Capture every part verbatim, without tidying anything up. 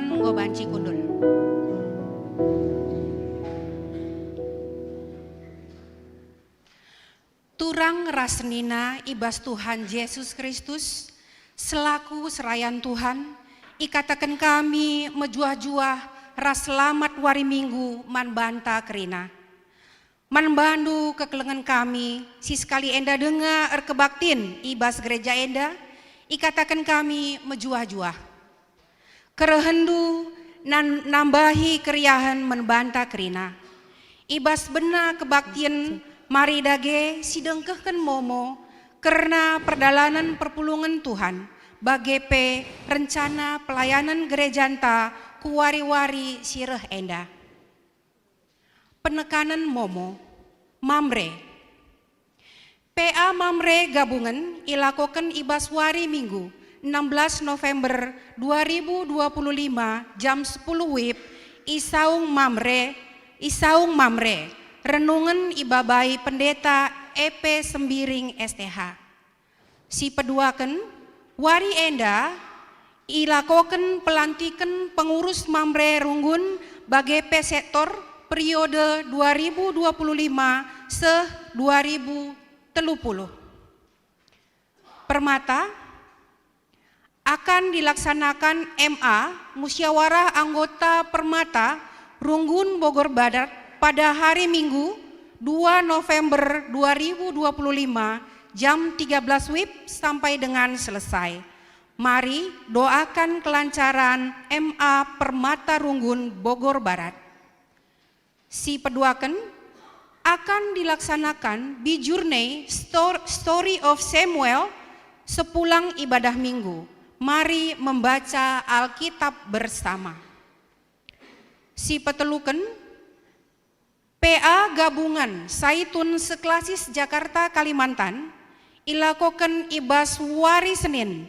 enggo banci kundul. Turang ras senina i bas Tuhan Jesus Kristus, selaku serayan Tuhan, ikataken kami mejuah-juah ras selamat wari Minggu man banta kerina. Man bandu kekelengen kami, si sekali enda denga erkebaktin i bas gereja enda, ikataken kami mejuah-juah. Kerehenndu nan-, nambahi keriahen man banta kerina. I bas bena kebaktin, mari dage sidengkehken momo kerna perdalanen perpulungen Tuhan, bage pe rencana pelayanen gerejanta ku wari-wari si reh enda. Penekanen momo. Mamre. P A Mamre gabungen ilakoken i bas wari Minggu, enam belas November dua ribu dua puluh lima, jam sepuluh wib, i Saung Mamre, i Saung Mamre, renungen ibabai Pendeta E P Sembiring, S T H. Si peduaken, wari enda ilakoken pelantiken pengurus Mamre Runggun bage pe sektor periode dua ribu dua puluh lima seh dua ribu telu puluh. Permata, akan dilaksanakan M A musyawarah anggota Permata Runggun Bogor Barat pada hari Minggu, dua November dua ribu dua puluh lima, jam tiga belas wib sampai dengan selesai. Mari doakan kelancaran M A Permata Runggun Bogor Barat. Si peduaken, akan dilaksanakan bijurne stor-, Story of Samuel sepulang ibadah Minggu. Mari membaca Alkitab bersama. Si peteluken, P A Gabungan Saitun Seklasis Jakarta, Kalimantan, ilakoken i bas wari Senin,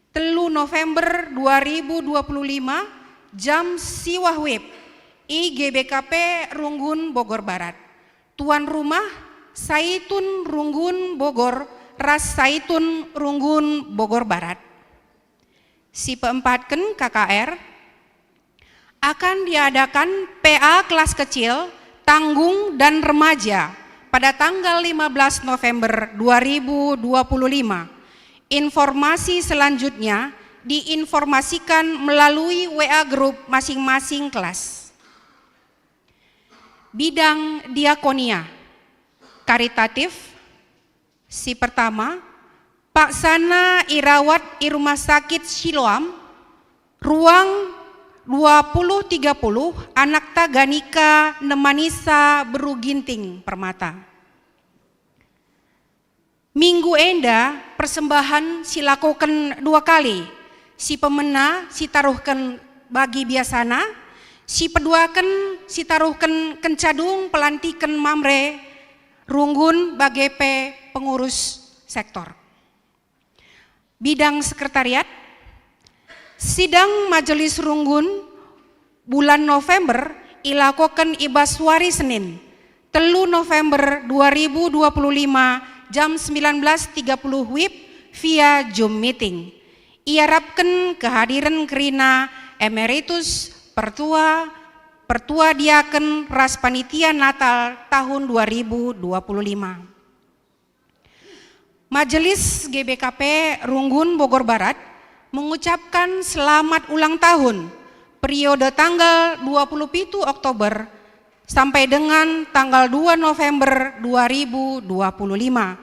telu November dua ribu dua puluh lima, jam siwah wib, i G B K P Runggun, Bogor Barat. Tuan rumah, Saitun Runggun Bogor ras Saitun Runggun Bogor Barat. Si peempatken, K K R, akan diadakan P A kelas kecil, tanggung, dan remaja pada tanggal lima belas November dua ribu dua puluh lima. Informasi selanjutnya diinformasikan melalui W A grup masing-masing kelas. Bidang diakonia karitatif. Si pertama, paksana irawat i Rumah Sakit Siloam, ruang dua puluh tiga puluh, anakta Ganika nemanisa beru Ginting Permata. Minggu enda persembahan silakoken dua kali, si pemena sitaruhken bagi biasana, si peduaken sitaruhken kenca dung pelantiken Mamre Runggun bage pe pengurus sektor. Bidang sekretariat, sidang Majelis Runggun bulan November ilakoken i bas wari Senin, telu November dua ribu dua puluh lima, jam sembilan belas tiga puluh wib, via Zoom meeting. Iarapken kehadiren kerina emeritus, pertua, pertua diaken ras panitia Natal tahun dua ribu dua puluh lima. Majelis G B K P Runggun Bogor Barat mengucapkan selamat ulang tahun periode tanggal dua puluh pitu Oktober sampai dengan tanggal dua November dua ribu dua puluh lima.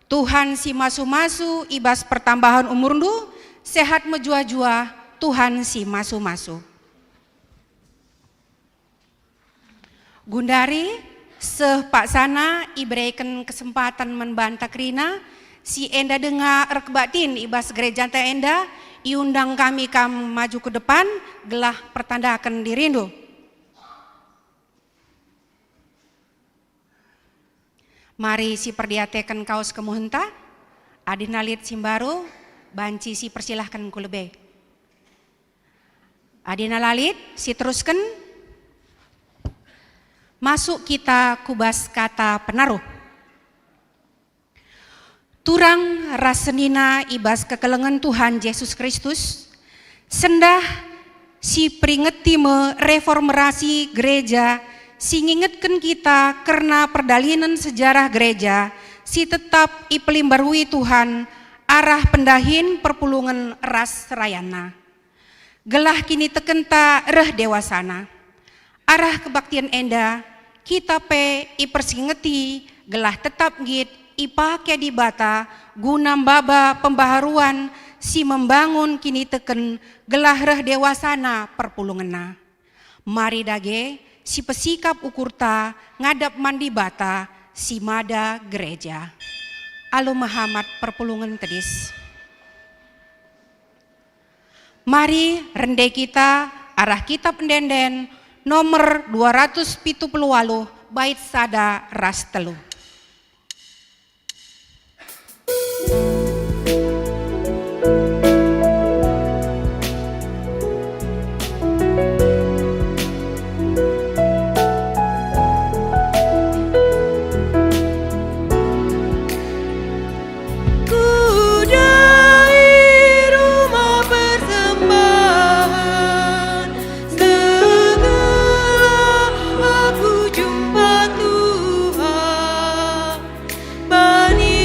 Tuhan si masu-masu i bas pertambahan umurndu, sehat mejuah-juah, Tuhan si masu-masu. Gundari, seh paksana ibereken kesempatan man banta kerina, si enda denga erkebaktin i bas gerejanta enda, iundang kami kam maju ku depan, gelah pertandaken dirindu. Mari siperdiateken kawes kemuhenta, adi nina lit si mbaru, banci sipersilahken ku lebe. Adi nina la lit, siterusken, masuk kita ku bas kata penaruh. Turang ras senina i bas kekelengen Tuhan Jesus Kristus, sendah Si peringeti me reformasi gereja, si ngingetken kita kerna perdalinen sejarah gereja, si tetap ipelimbarui Tuhan arah pendahin perpulungen ras serayanna. Gelah kinitekenta reh dewasana. Arah kebaktin enda, kita pe ipersingeti gelah tetap nggit ipake Dibata guna maba pembaharuan si membangun kiniteken gelah reh dewasana perpulungenna. Mari dage sipesikap ukurta ngadap man Dibata si mada gereja. Alu mehamat perpulungen tedis. Mari rende kita arah Kitab Ende-enden nomor dua ratus pitu puluh waluh, bait sada ras telu. Ku dahi rumah persembahen, segelah aku jumpa Tuhan, bani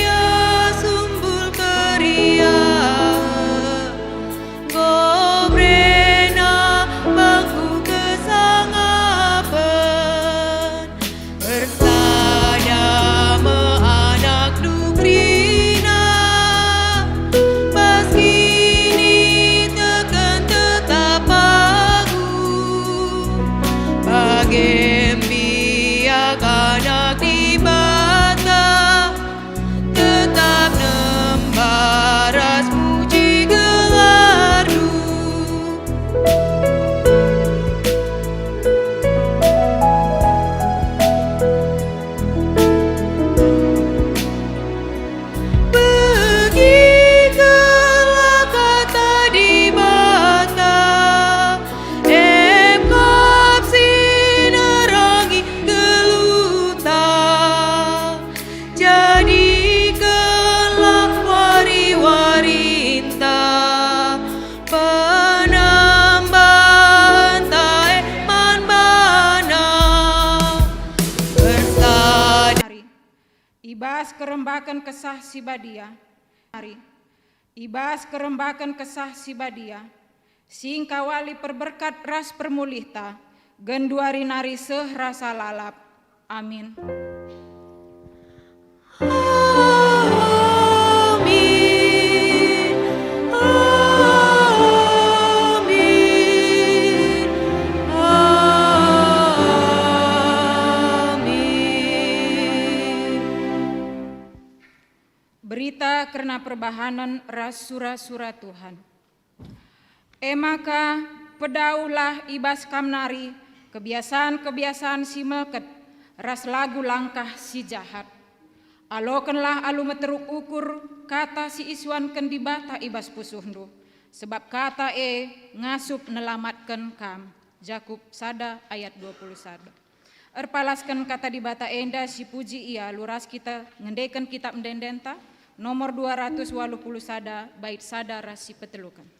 Ia sumbul keriahen. Enggo bereNa bangku kesangapen, ersada me AnakNdu kerina, bas kiniteken tetap agung, bage mbiak Anak Dibata. Tetap nembah ras muji gelarNdu. Begikenlah kata Dibata, emkap si nerangi geluhta. Jadikenlah wari-warinta penambahen tae man baNa. Ersada. I bas kerembaken Kesah Si Badia. I bas kerembaken Kesah Si Badia, si engkawali perberkat ras permulihta, genduari nari seh rasa lalap. Amin. Amin. Amin. Amin. Berita kerna perbahanen ras sura-sura Tuhan. E maka, pedauhlah i bas kam nari kebiasan-kebiasan si melket ras lagu langkah si jahat. Alokenlah alu meteruk ukur kata si isuanken Dibata i bas pusuhndu, sebab kata e ngasup nelamatken kam. Jakup sada ayat dua puluh sada. Erpalasken kata Dibata enda si puji ia alu ras kita ngendeken Kitab Ende-endenta, nomor dua ratus waluh puluh sada, bait sada ras si peteluken.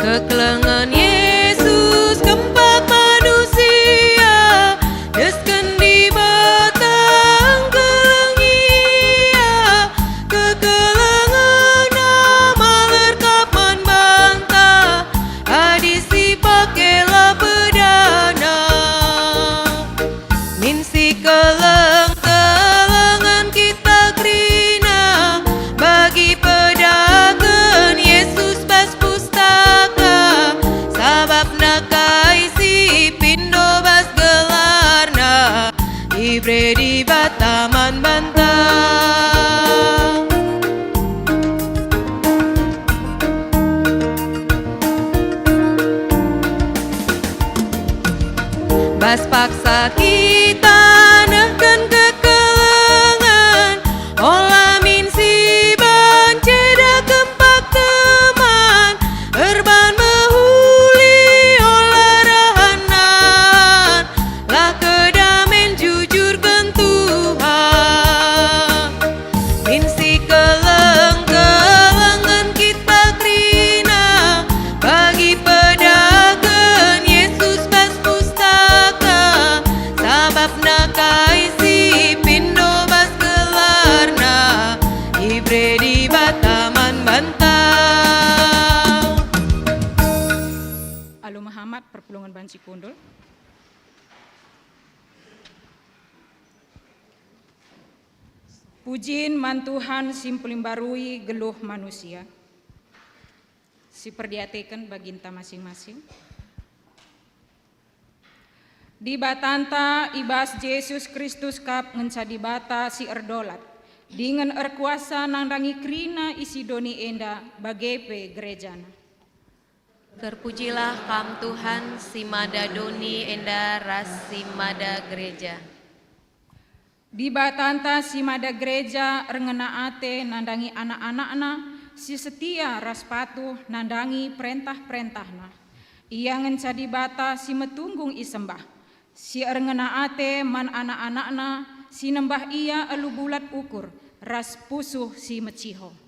Kekelengen Yesus kempak manusia, desken Dibata engkeleng Ia. KekelengenNa maler kap man banta, adi sipake la Longan banci kundul. Pujin man Tuhan si mpelimbarui geluh manusia. Siperdiateken baginta masing-masing. Dibatanta i bas Jesus Kristus kap ngenca Dibata si erdolat, dingen erkuasa nandangi kerina isi doni enda bage pe gerejana. Terpujilah Kam, Tuhan, si mada doni enda ras si mada gereja. Dibatanta si mada gereja erngena ate nandangi anak-anakna si setia ras patuh nandangi perentah-perentahna. Ia ngenca Dibata si metunggung isembah, si erngena ate man anak-anakna si nembah Ia alu bulat ukur ras pusuh si meciho.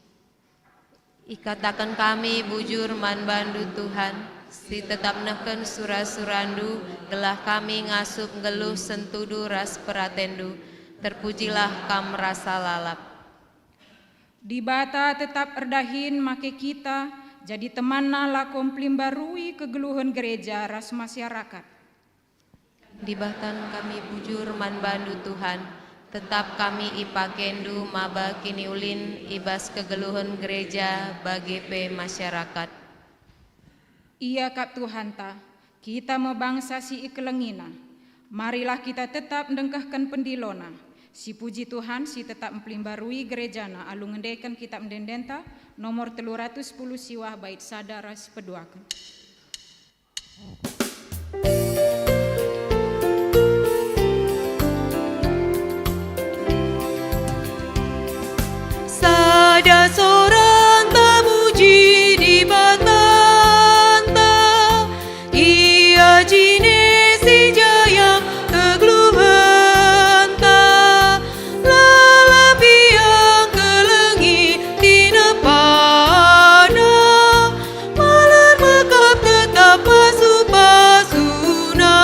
Ikataken kami bujur man baNdu, Tuhan, si tetap nehken sura-suraNdu, gelah kami ngasup nggeluh sentudu ras peratenNdu. Terpujilah Kam rasa lalap. Dibata tetap erdahin make kita jadi temanna lako mpelimbarui kegeluhen gereja ras masyarakat. Dibatanta kami bujur man baNdu, Tuhan, tetap kami ipakeNdu maba kiniulin i bas kegeluhen gereja bage pe masyarakat. Ia kap Tuhanta, kita me bangsa si ikelengiNa. Marilah kita tetap ndengkehken pendiloNa. Sipuji Tuhan si tetap mpelimbarui gerejana alu ngendeken Kitap Ende-endenta, nomor telu ratus sepuluh siwah bait sada ras peduaken. Sada soranta muji Dibatanta, Ia jine si njayang kegeluhenta, lalap Ia kelengi tinepana, malan mekap tetap pasu-pasuNa.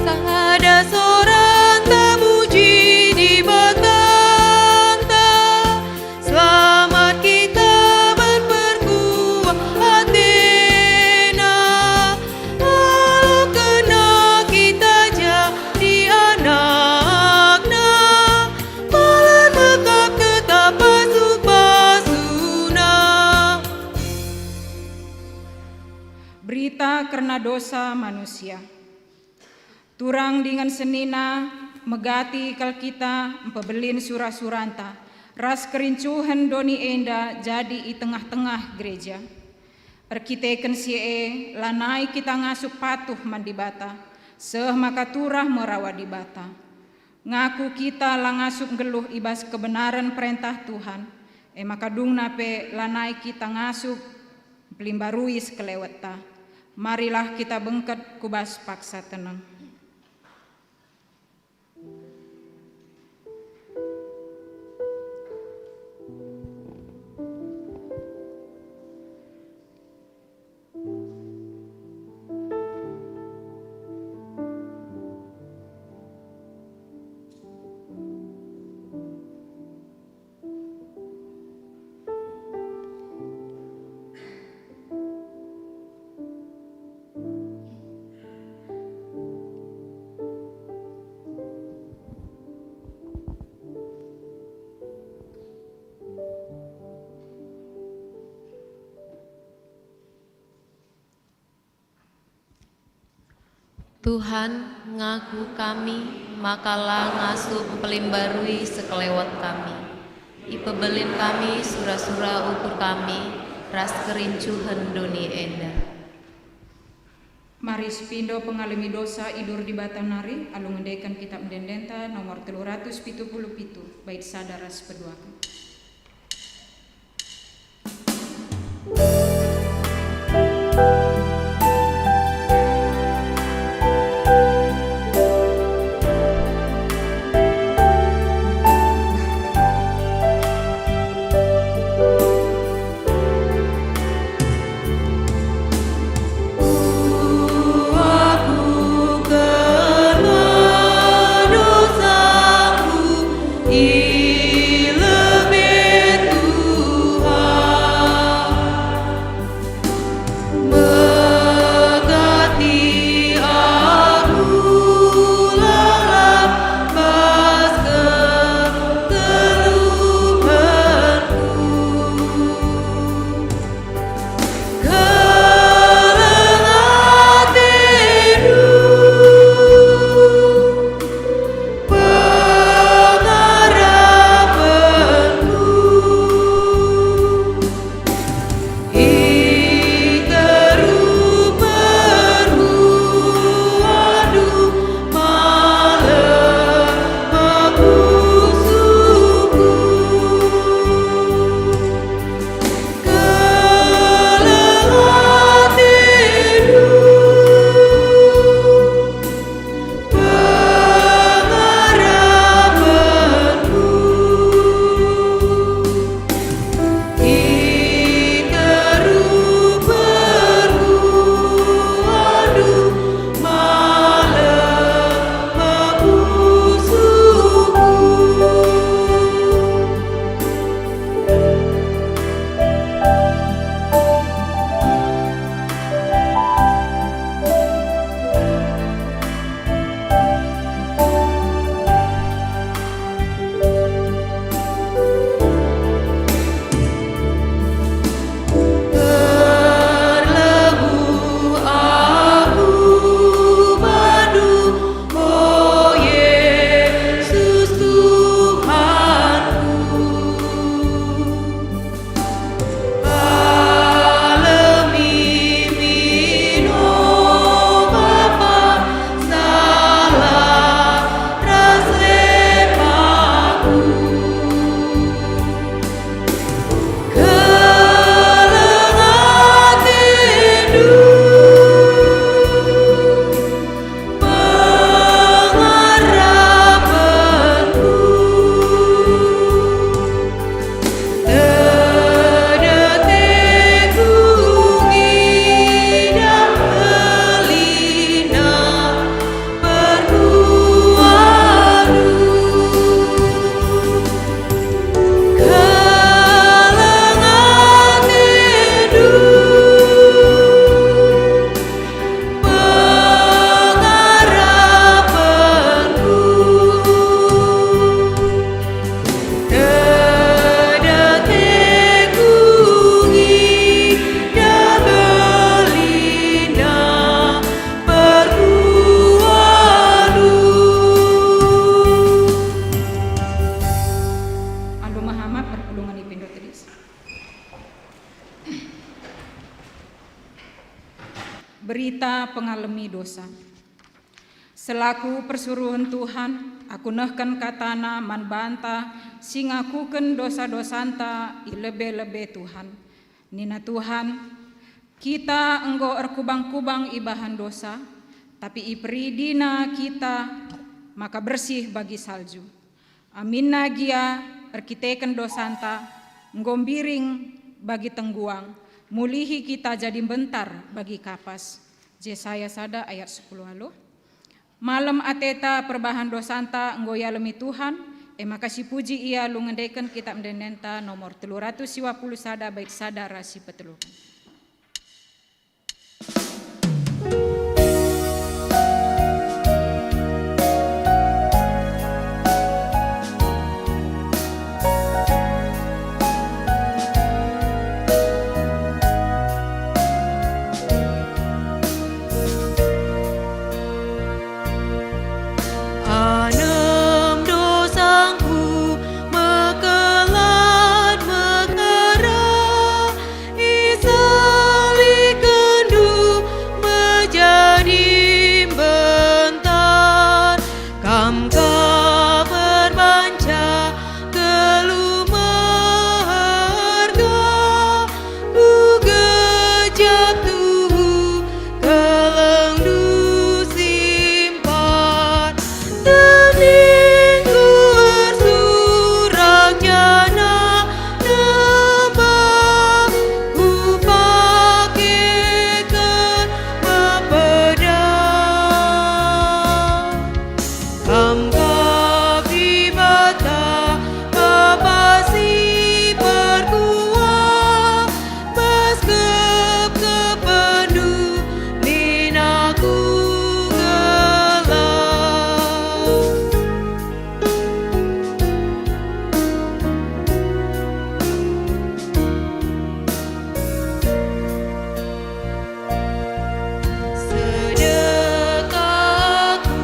Sada soranta muji Dibatanta, selamat kita man perkuah ateNa. Alu kena kita jadi anakNa, malan mekap tetap pasu-pasuNa. Berita kerna dosa manusia. Turang dingen senina, megati kal kita mpebelin sura-suranta ras kerincuhen doni enda jadi i tengah-tengah gereja. Erkiteken si e, lanai kita ngasup patuh man Dibata, seh maka turah me rawa Dibata. Ngaku kita la ngasup nggeluh i bas kebenaren perentah Tuhan, e maka dungna pe lanai kita ngasup mpelimbarui sekelewetta. Marilah kita bengket ku bas paksa teneng. Tuhan, ngaku kami maka la ngasup mpelimbarui sekelewet kami. Ipebelin kami sura-sura ukur kami ras kerincuhen doni enda. Mari sipindo pengalemi dosa i bas Dibata nari, alu ngendeken Kitap Ende-endenta nomor telu ratus pitu puluh pitu, bait sada ras peduaken. pengalemi dosa. Selaku persuruhen Tuhan, aku nehken kataNa man banta si ngakuken dosa-dosanta i lebe-lebe Tuhan. Nina Tuhan, "Kita enggo erkubang-kubang ibahan dosa, tapi iperidiNa kita maka bersih bagi salju. Aminna gia erkiteken dosanta enggo mbiring bagi tengguang, mulihi kita jadi mbentar bagi kapas." Jesaya sada ayat sepuluh alu. Malem ateta perbahan dosanta enggo ialemi Tuhan, e maka sipuji Ia alu ngendeken Kitap Ende-endenta nomor telu ratus siwa puluh sada bait sada ras sipeteluken. Anem dosangku mekelat mekara, isalikenNdu menjadi mbentar. Kam kap erbanca geluh meherga, ku gejap tuhu kelengndu simpan. Teningku ersurak janah nembah, kupakeken mepeda. Kam kap Dibata, Bapa si perkuah, bas kepkepenndu min aku gelah. Sedekahku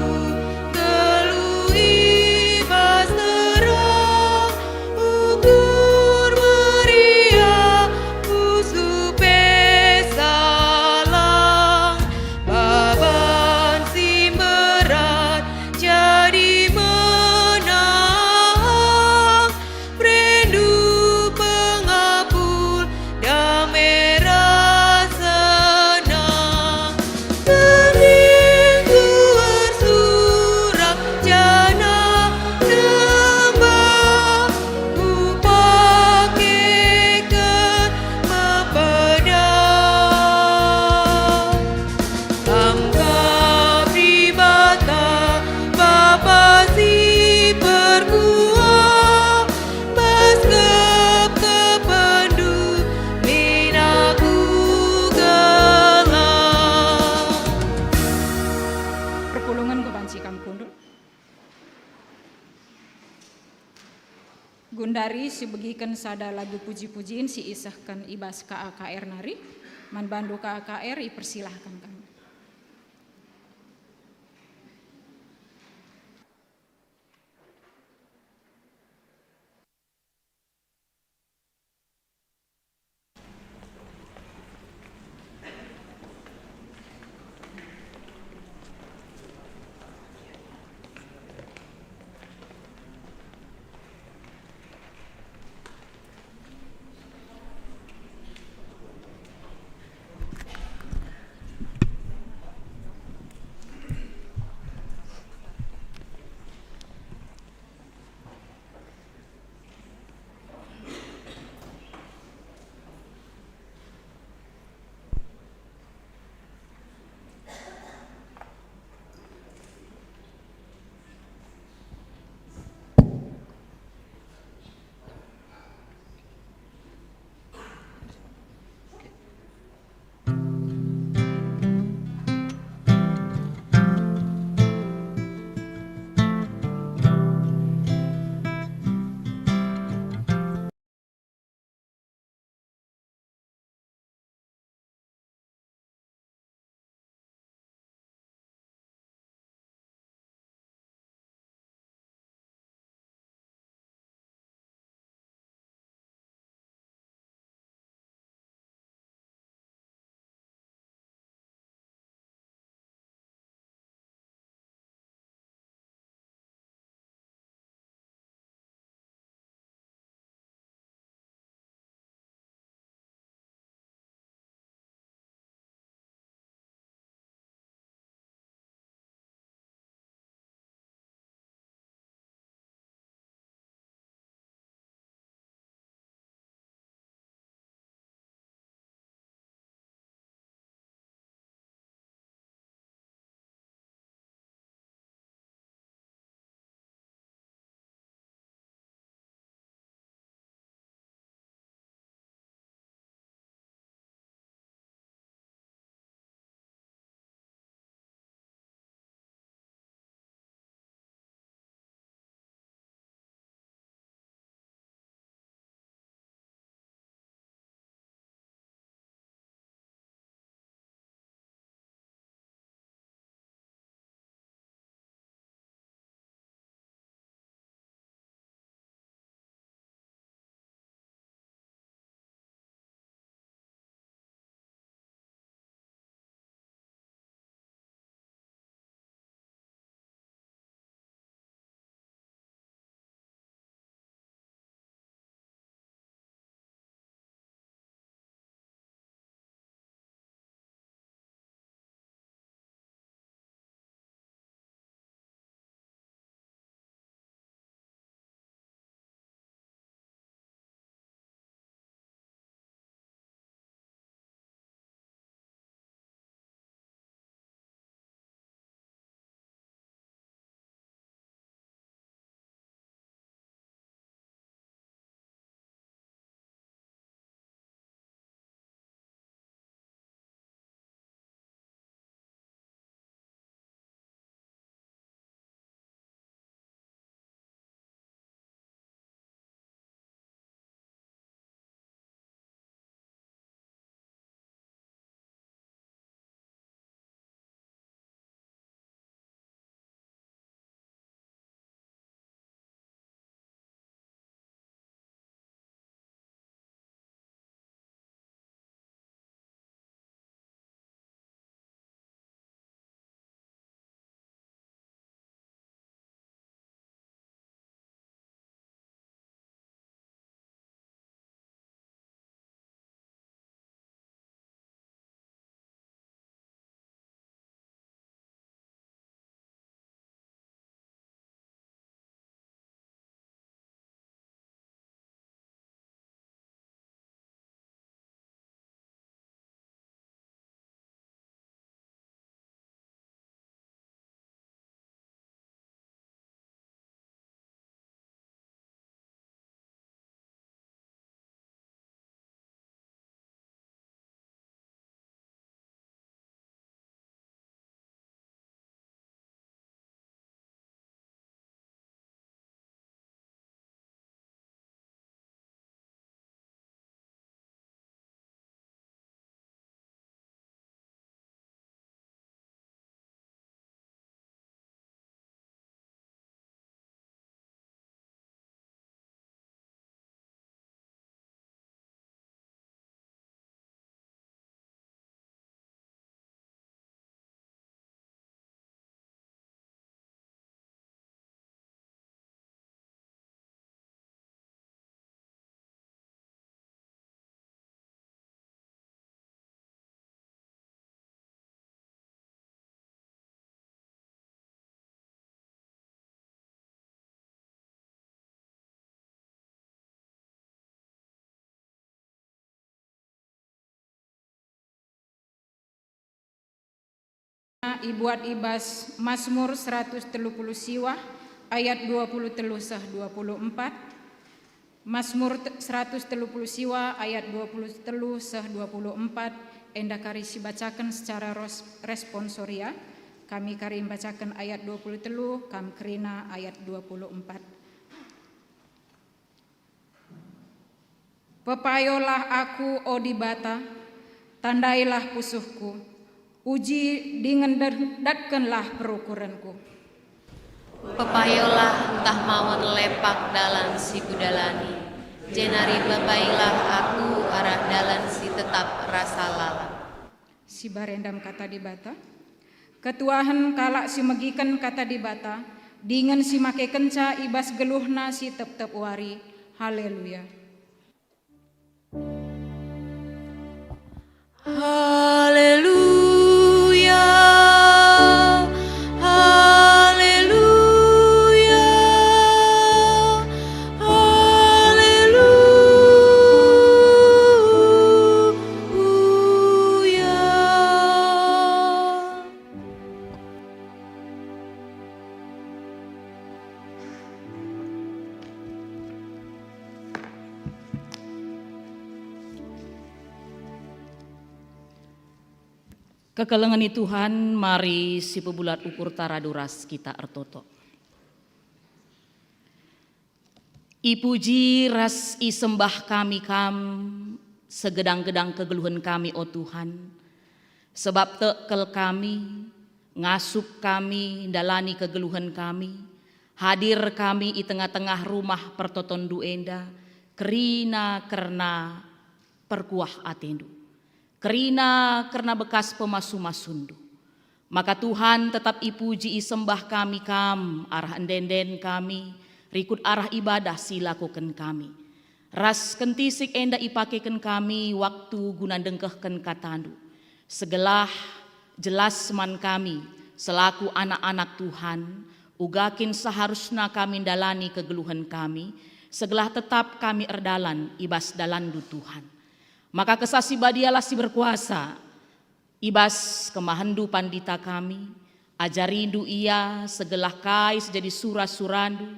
geluh i bas terang, ukur meriah pusuh pe salang, baban si mberat jadi menang. Perindu pengapul dame ras senang. Teningku ersurak janah nembah, kupakeken mepeda. Kam kap Dibata, Bapa si perkuah, bas kepkepenndu min aku gelah. Perpulungen enggo banci kam kundul. Gundari sibegiken sada lagu puji-pujin si isehken i bas K A K R nari. Man bandu K A K R ipersilahken kami. Ibuat i bas Masmur seratus telu puluh siwa ayat dua puluh telu seh dua puluh empat. Masmur te-, seratus telu puluh siwa ayat dua puluh telu seh dua puluh empat, enda kari sibacaken secara ros-, responsoria. Kami kari mbacaken ayat dua puluh telu, kam kerina ayat dua puluh empat. Pepayolah aku, o Dibata, tandailah pusuhku, uji dingen dat-, datkenlah perukurenku. Pepayolah ntah mawen lepak dalan si kudalani, jenari pepailah aku arah dalan si tetap rasa lalap. Si barendam kata Dibata. Ketuahen kalak si megiken kata Dibata, dingen si makekenca i bas geluhna si tep-tep wari. Haleluya. Haleluya, haleluya, haleluya. Kekelengen i Tuhan, mari sipebulat ukurta radu ras kita ertoto. Ipuji ras isembah kami Kam, segedang-gedang kegeluhen kami, o Tuhan. Sebab tek kal kami, ngasup kami, ndalani kegeluhen kami, hadir kami i tengah-tengah rumah pertotonNdu enda, kerina kerna perkuah ateNdu, kerina kerna bekas pemasu-masuNdu. Maka Tuhan, tetap ipuji isembah kami Kam arah ende-enden kami, rikut arah ibadah si ilakoken kami. Ras kentisik enda ipakeken kami waktu guna ndengkehken kataNdu. Segelah jelas man kami selaku anak-anak Tuhan, uga kin seharusna kami ndalani kegeluhen kami, segelah tetap kami erdalan i bas dalanNdu, Tuhan. Maka Kesah Si Badialah si berkuasa i bas kemahenNdu pandita kami, ajarindu ia segelah kai si jadi sura-suraNdu,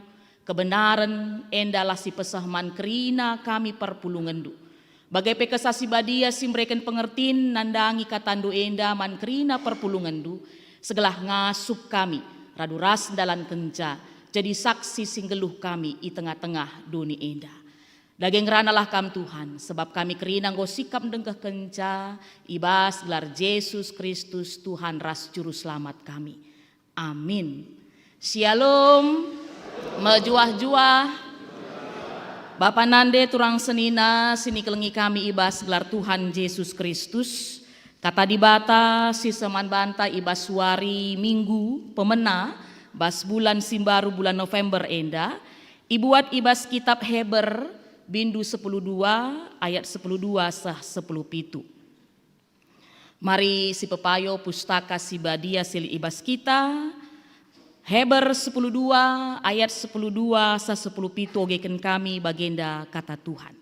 kebenaren endalah si peseh man kerina kami perpulungenNdu. Bage pe Kesah Si Badia si mereken pengertin nandangi kataNdu enda man kerina perpulungenNdu, segelah ngasup kami radu ras ndalankenca, jadi saksi si nggeluh kami i tengah-tengah doni enda. Dage ngeranalah Kam, Tuhan, sebab kami kerina enggo sikap ndengkehkenca i bas gelar Jesus Kristus, Tuhan ras Juru Selamat kami. Amin. Syalom. Mejuah-juah. Bapa nande turang senina si nikelengi kami i bas gelar Tuhan Jesus Kristus, Kata Dibata si seman banta i bas wari Minggu pemena bas bulan si mbaru, bulan November enda, ibuat i bas kitab Heber, bindu sepuluh dua ayat sepuluh dua seh sepuluh pitu. Mari sipepayo Pustaka Si Badia si lit i bas kita, Heber sepuluh dua ayat sepuluh dua seh sepuluh pitu, ogeken kami bagenda kata Tuhan.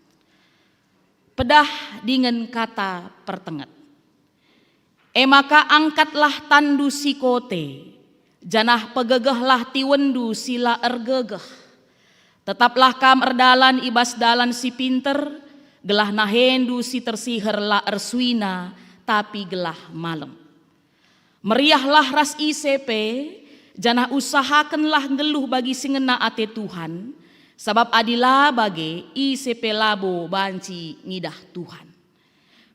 Pedah dingen kata pertenget. E maka angkatlah tanndu si kote, janah pegegehlah tiwenndu si la ergegeh. Tetaplah kam erdalan i bas dalan si pinter, gelah nahendu si tersiher la ersuina, tapi gelah malem. Meriahlah ras ise pe, janah usahakenlah nggeluh bagi si ngena ate Tuhan, sabap adi la bage, ise pe labo banci ngidah Tuhan.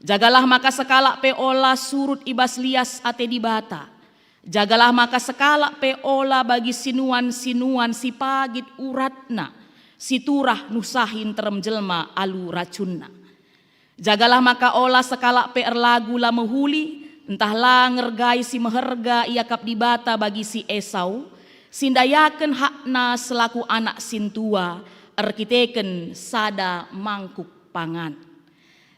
Jagalah maka sekalak pe ola surut i bas lias ate Dibata. Jagalah maka sekalak pe ola bagi sinuan-sinuan si pagit uratna, si turah nuhsahi nterem jelma alu racunna. Jagalah maka ola sekalak pe erlagu la mehuli, ntah la ngergai si meherga iakap Dibata bagi si Esau, si ndayaken hakna selaku anak sintua erkiteken sada mangkuk pangan.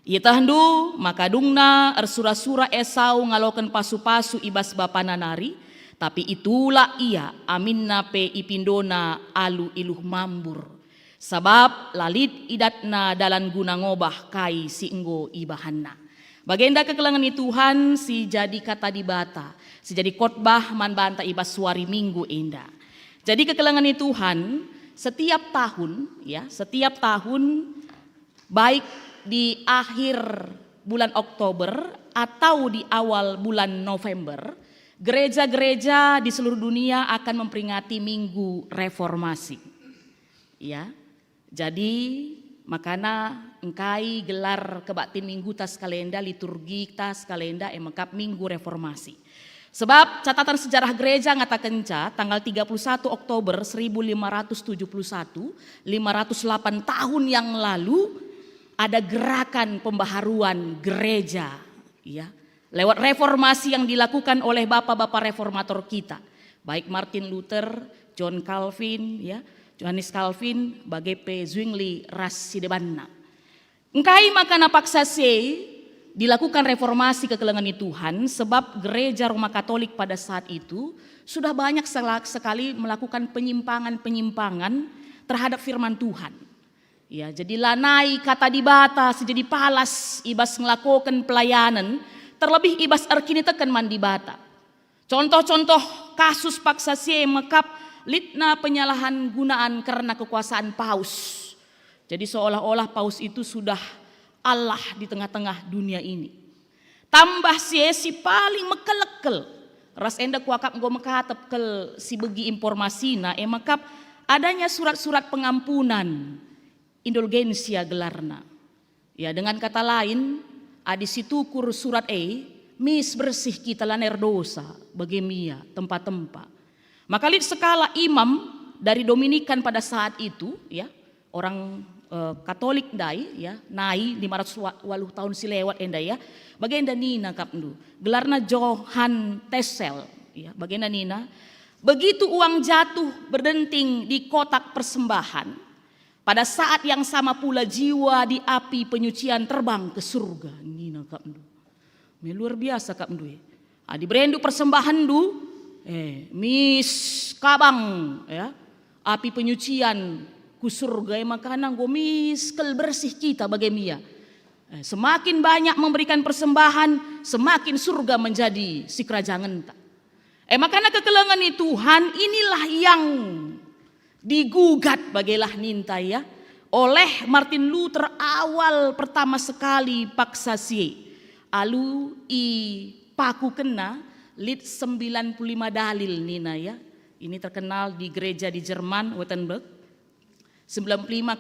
Ietehndu maka dungna ersura-sura Esau ngaloken pasu-pasu i bas bapana nari, tapi itulak ia aminna pe ipindona alu iluh mambur. Sabap la lit idatna dalan guna ngobah kai si enggo ibahanna. Bagenda kekelengen ni Tuhan si jadi kata Dibata, si jadi khotbah man banta i bas wari Minggu enda. Jadi kekelengen ni Tuhan, setiap tahun, ya, setiap tahun, baik di akhir bulan Oktober atau di awal bulan November, gereja-gereja di seluruh dunia akan memperingati Minggu Reformasi. Ya. Jadi, makana engkai gelar kebaktin Minggu tas kalenda, liturgi tas kalenda, e mekap Minggu Reformasi. Sebab catatan sejarah gereja ngatakenca tanggal tiga puluh satu Oktober seribu lima ratus tujuh puluh satu, lima ratus delapan tahun yang lalu, ada gerakan pembaharuan gereja, ya, lewat reformasi yang dilakukan oleh bapa-bapa reformator kita, baik Martin Luther, John Calvin, ya, Johannes Calvin, bage pe Zwingli ras si debanna. Engkai makana paksa si e dilakukan reformasi kekelengen ni Tuhan? Sebab Gereja Roma Katolik pada saat itu sudah banyak sela-, sekali melakukan penyimpangan-penyimpangan terhadap firman Tuhan. Ya, jadi lanai kata Dibata si jadi palas i bas ngelakoken pelayanen, terlebih i bas erkiniteken man Dibata. Contoh-contoh kasus paksa si e mekap litna penyalahan gunaan kerna kekuasaan paus. Jadi seolah-olah paus itu sudah Allah di tengah-tengah dunia ini. Tambah si e si paling mekelek kal, ras enda kuakap enggo mekatep kal si begi informasina, e mekap adanya surat-surat pengampunan, indulgensia gelarna. Ya, dengan kata lain, adi situkur surat e, mis bersih kita lanai erdosa, bage mia, tempa-tempa. Maka lit sekalak imam dari Dominikan pada saat itu, ya, orang, eh, Katolik ndai, ya, nai lima ratus waluh tahun si lewat enda, ya, bagenda nina akapndu, gelarna Johan Tesel, ya, bagenda nina, "Begitu uang jatuh berdenting di kotak persembahan, pada saat yang sama pula jiwa di api penyucian terbang ke surga," nina akapndu. Me luar biasa akapndu e. Adi berendu persembahenndu, eh, mis kabang, ya, api penyucian ku surga, e makana enggo mis kal bersih kita bage mia. Eh, semakin banyak memberikan persembahan, semakin surga menjadi sikerajangenta. E makana kekelengen ni Tuhan inilah yang digugat, bagelah ninta, ya, oleh Martin Luther awal pertama sekali paksa si e. Alu ipakukenna lit sembilan puluh lima dalil nina, ya. Ini terkenal di gereja di Jerman, Wittenberg. Sembilan puluh lima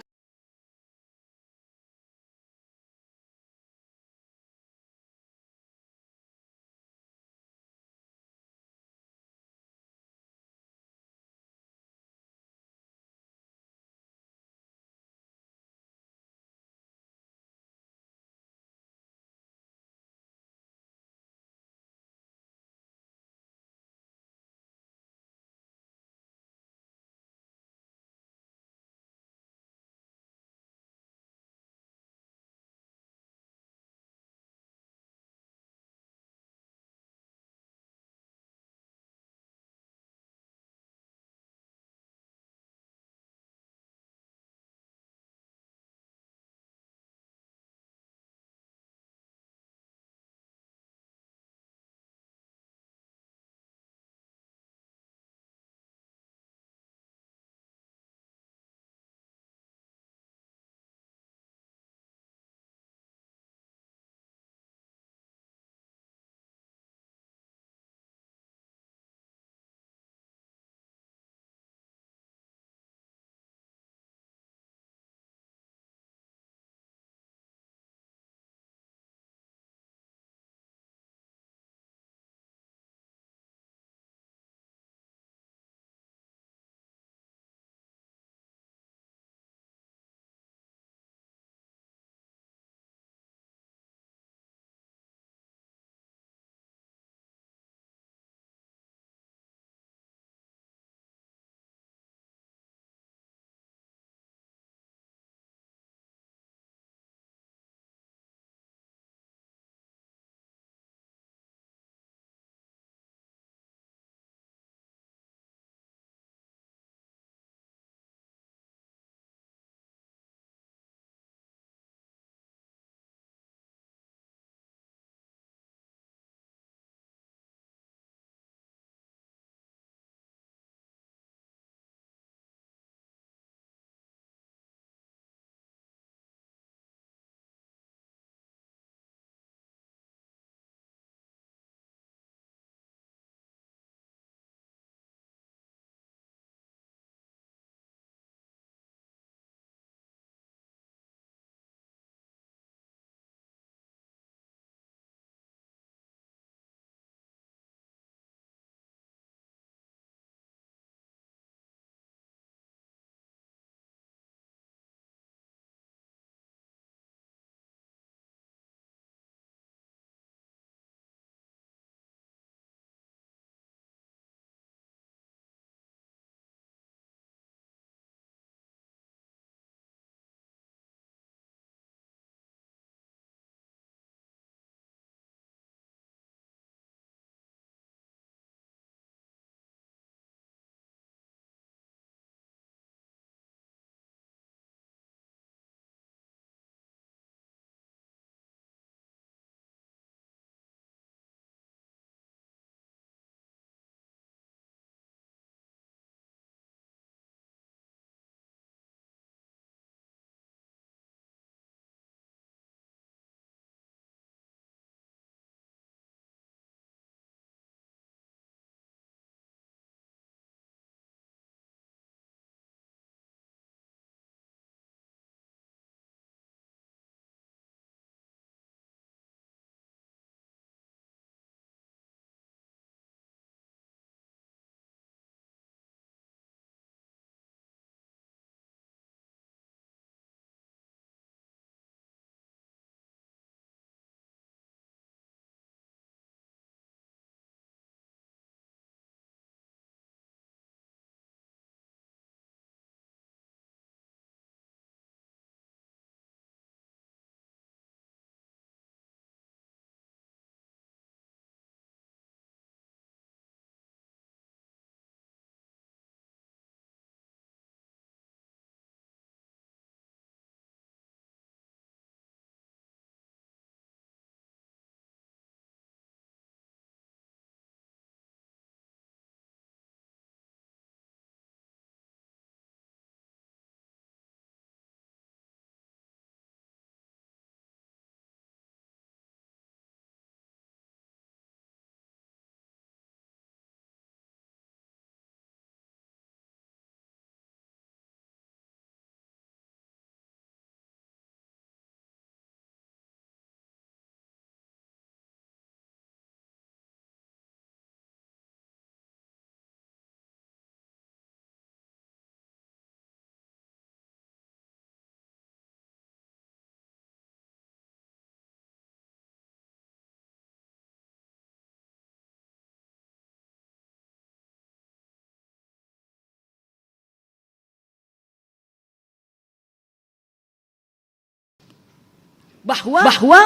bahwa, bahwa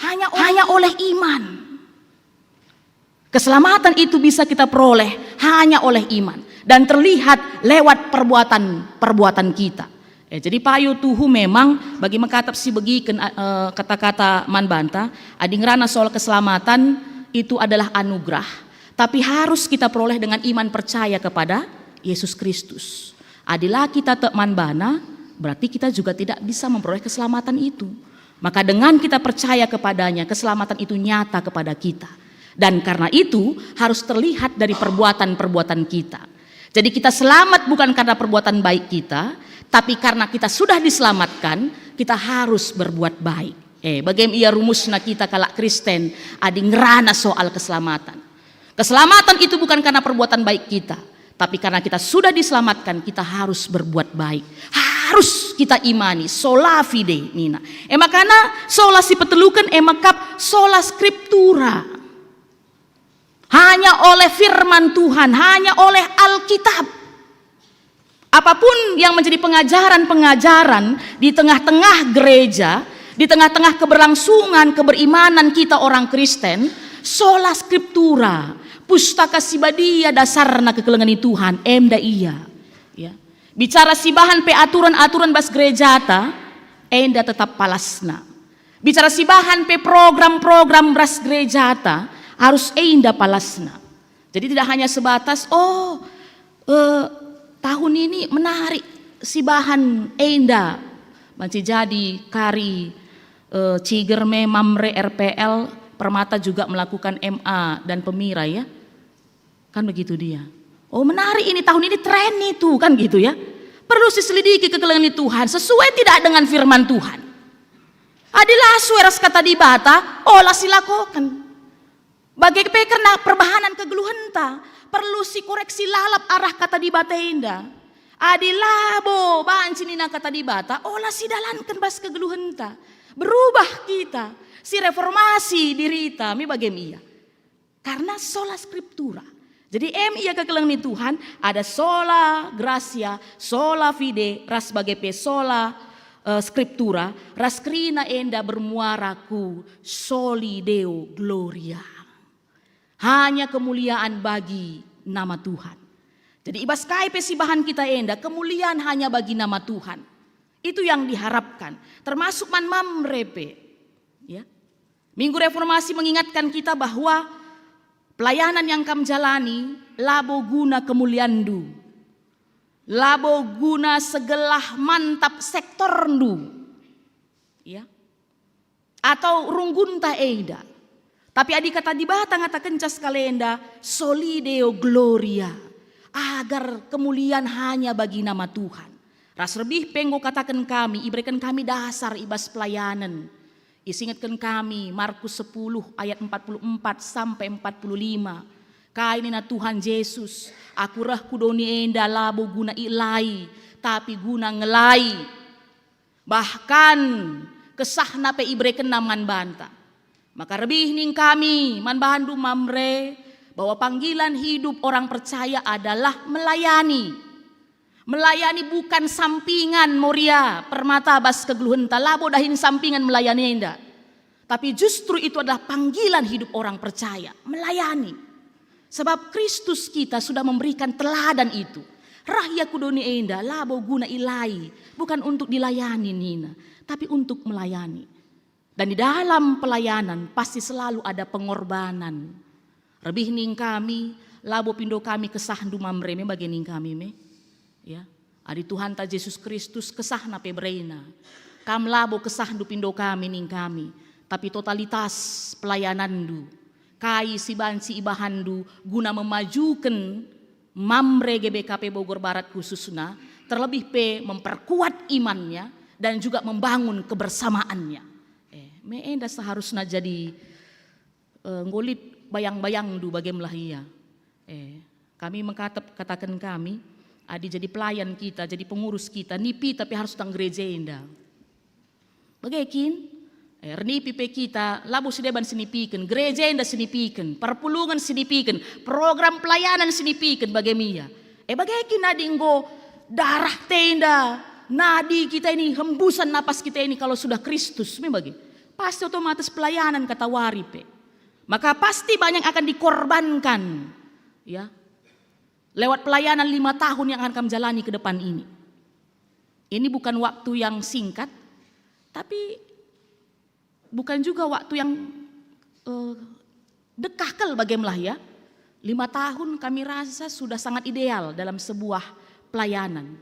hanya oleh, hanya oleh iman. Keselamatan itu bisa kita peroleh hanya oleh iman dan terlihat lewat perbuatan-perbuatan kita. Ya, jadi payo tuhu memang bagi mekatep si begiken, eh, kata-kata man banta, adi ngerana soal keselamatan itu adalah anugerah, tapi harus kita peroleh dengan iman percaya kepada Yesus Kristus. Adi la kita tek man bana, berarti kita juga tidak bisa memperoleh keselamatan itu. Maka dengan kita percaya kepadanya, keselamatan itu nyata kepada kita. Dan karena itu harus terlihat dari perbuatan-perbuatan kita. Jadi kita selamat bukan karena perbuatan baik kita, tapi karena kita sudah diselamatkan, kita harus berbuat baik. Eh, bagaimana ia rumusna kita kalak Kristen adi ngerana soal keselamatan? Keselamatan itu bukan karena perbuatan baik kita, tapi karena kita sudah diselamatkan, kita harus berbuat baik. Harus kita imani, sola fide, nina. E makana sola si peteluken e mekap sola scriptura. Hanya oleh firman Tuhan, hanya oleh Alkitab. Apapun yang menjadi pengajaran-pengajaran di tengah-tengah gereja, di tengah-tengah keberlangsungan keberimanan kita orang Kristen, sola scriptura, pustaka si badia dasarna kekelengen Tuhan, enda ia. Ya. Bicara si bahan pe aturan-aturan bas gerejata, enda tetap palasna. Bicara si bahan pe program-program ras gerejata, harus enda palasna. Jadi tidak hanya sebatas, oh, eh, tahun ini menarik si bahan enda. Banci jadi kari, eh, Ciger me Mamre R P L, Permata juga melakukan M A dan Pemira, ya. Kan begitu dia. Oh, menarik ini, tahun ini tren itu, kan gitu, ya. Perlu siselidiki kekelengen Tuhan sesuai tidak dengan firman Tuhan. Adi la sesuai ras kata Dibata, ola silakoken. Bage pe kerna perbahanan kegeluhenta, perlu sikoreksi lalap arah kata Dibata enda. Adi labo banci nina kata Dibata, ola sidalanken bas kegeluhenta. Berubah kita, sireformasi dirita, me bagem ia. Karena sola scriptura. Jadi em ia kekelengen Tuhan, ada sola gratia, sola fide, ras bage pe sola, eh, scriptura, ras kerina enda bermuara ku soli Deo Gloria. Hanya kemuliaan bagi nama Tuhan. Jadi i bas kai pe si bahan kita enda, kemuliaan hanya bagi nama Tuhan. Itu yang diharapkan, termasuk man Mamre pe. Ya. Minggu Reformasi mengingatkan kita bahwa pelayanan yang kam jalani labo guna kemulianndu, labo guna segelah mantap sektorndu, ya, atau runggunta enda. Tapi adi kata Dibata ngatakenca sekalenda, soli Deo Gloria, agar kemulian hanya bagi nama Tuhan. Ras rebih pe enggo kataken kami, ibereken kami dasar i bas pelayanen. Isingetken kami Markus sepuluh ayat empat puluh empat sampai empat puluh lima. Kai nina Tuhan Jesus, "Aku reh ku doni enda labo guna ielai, tapi guna ngelai." Bahkan kesahna pe iberekenna man banta. Maka rebih ning kami man bandu Mamre, bahwa panggilan hidup orang percaya adalah melayani. Melayani bukan sampingan, Moria, Permata, bas kegeluhenta, labo dahin sampingan melayani enda. Tapi justru itu adalah panggilan hidup orang percaya, melayani. Sebab Kristus kita sudah memberikan teladan itu. Reh ia ku doni enda labo guna ilai, bukan untuk dilayani nina, tapi untuk melayani. Dan di dalam pelayanan pasti selalu ada pengorbanan. Rebih ning kami, labo pindo kami kesahndu Mamre me bage ning kami me. Ya. Adi Tuhanta Jesus Kristus kesahna pe berena. Kam labo kesahndu pindo kami ning kami, tapi totalitas pelayananndu. Kai si banci ibahanndu guna memajuken Mamre G B K P Bogor Barat khususna, terlebih pe memperkuat imannya dan juga membangun kebersamaannya. Eh, me enda seharusna jadi, eh, nggo lit bayang-bayangndu bage me lah ia. Eh, kami mekatep kataken kami, adi jadi pelayan kita, jadi pengurus kita, nipi tapi harus tang gereja enda. Bage kin? Eh, ernipi pe kita, labo si deban si nipiken, gereja enda si nipiken, perpulungen si nipiken, program pelayanan si nipiken, bage me ia. Eh, bage kin adi enggo darah tenda, nadi kita ini, hembusan napas kita ini kalau sudah Kristus, me bage. pasti otomatis pelayanan kata wari pe. Maka pasti banyak akan dikorbankan, ya, lewat pelayanan lima tahun yang akan kami jalani ke depan ini. Ini bukan waktu yang singkat, tapi bukan juga waktu yang, eh, dekah kal bage me lah, ya. Lima tahun kami rasa sudah sangat ideal dalam sebuah pelayanan.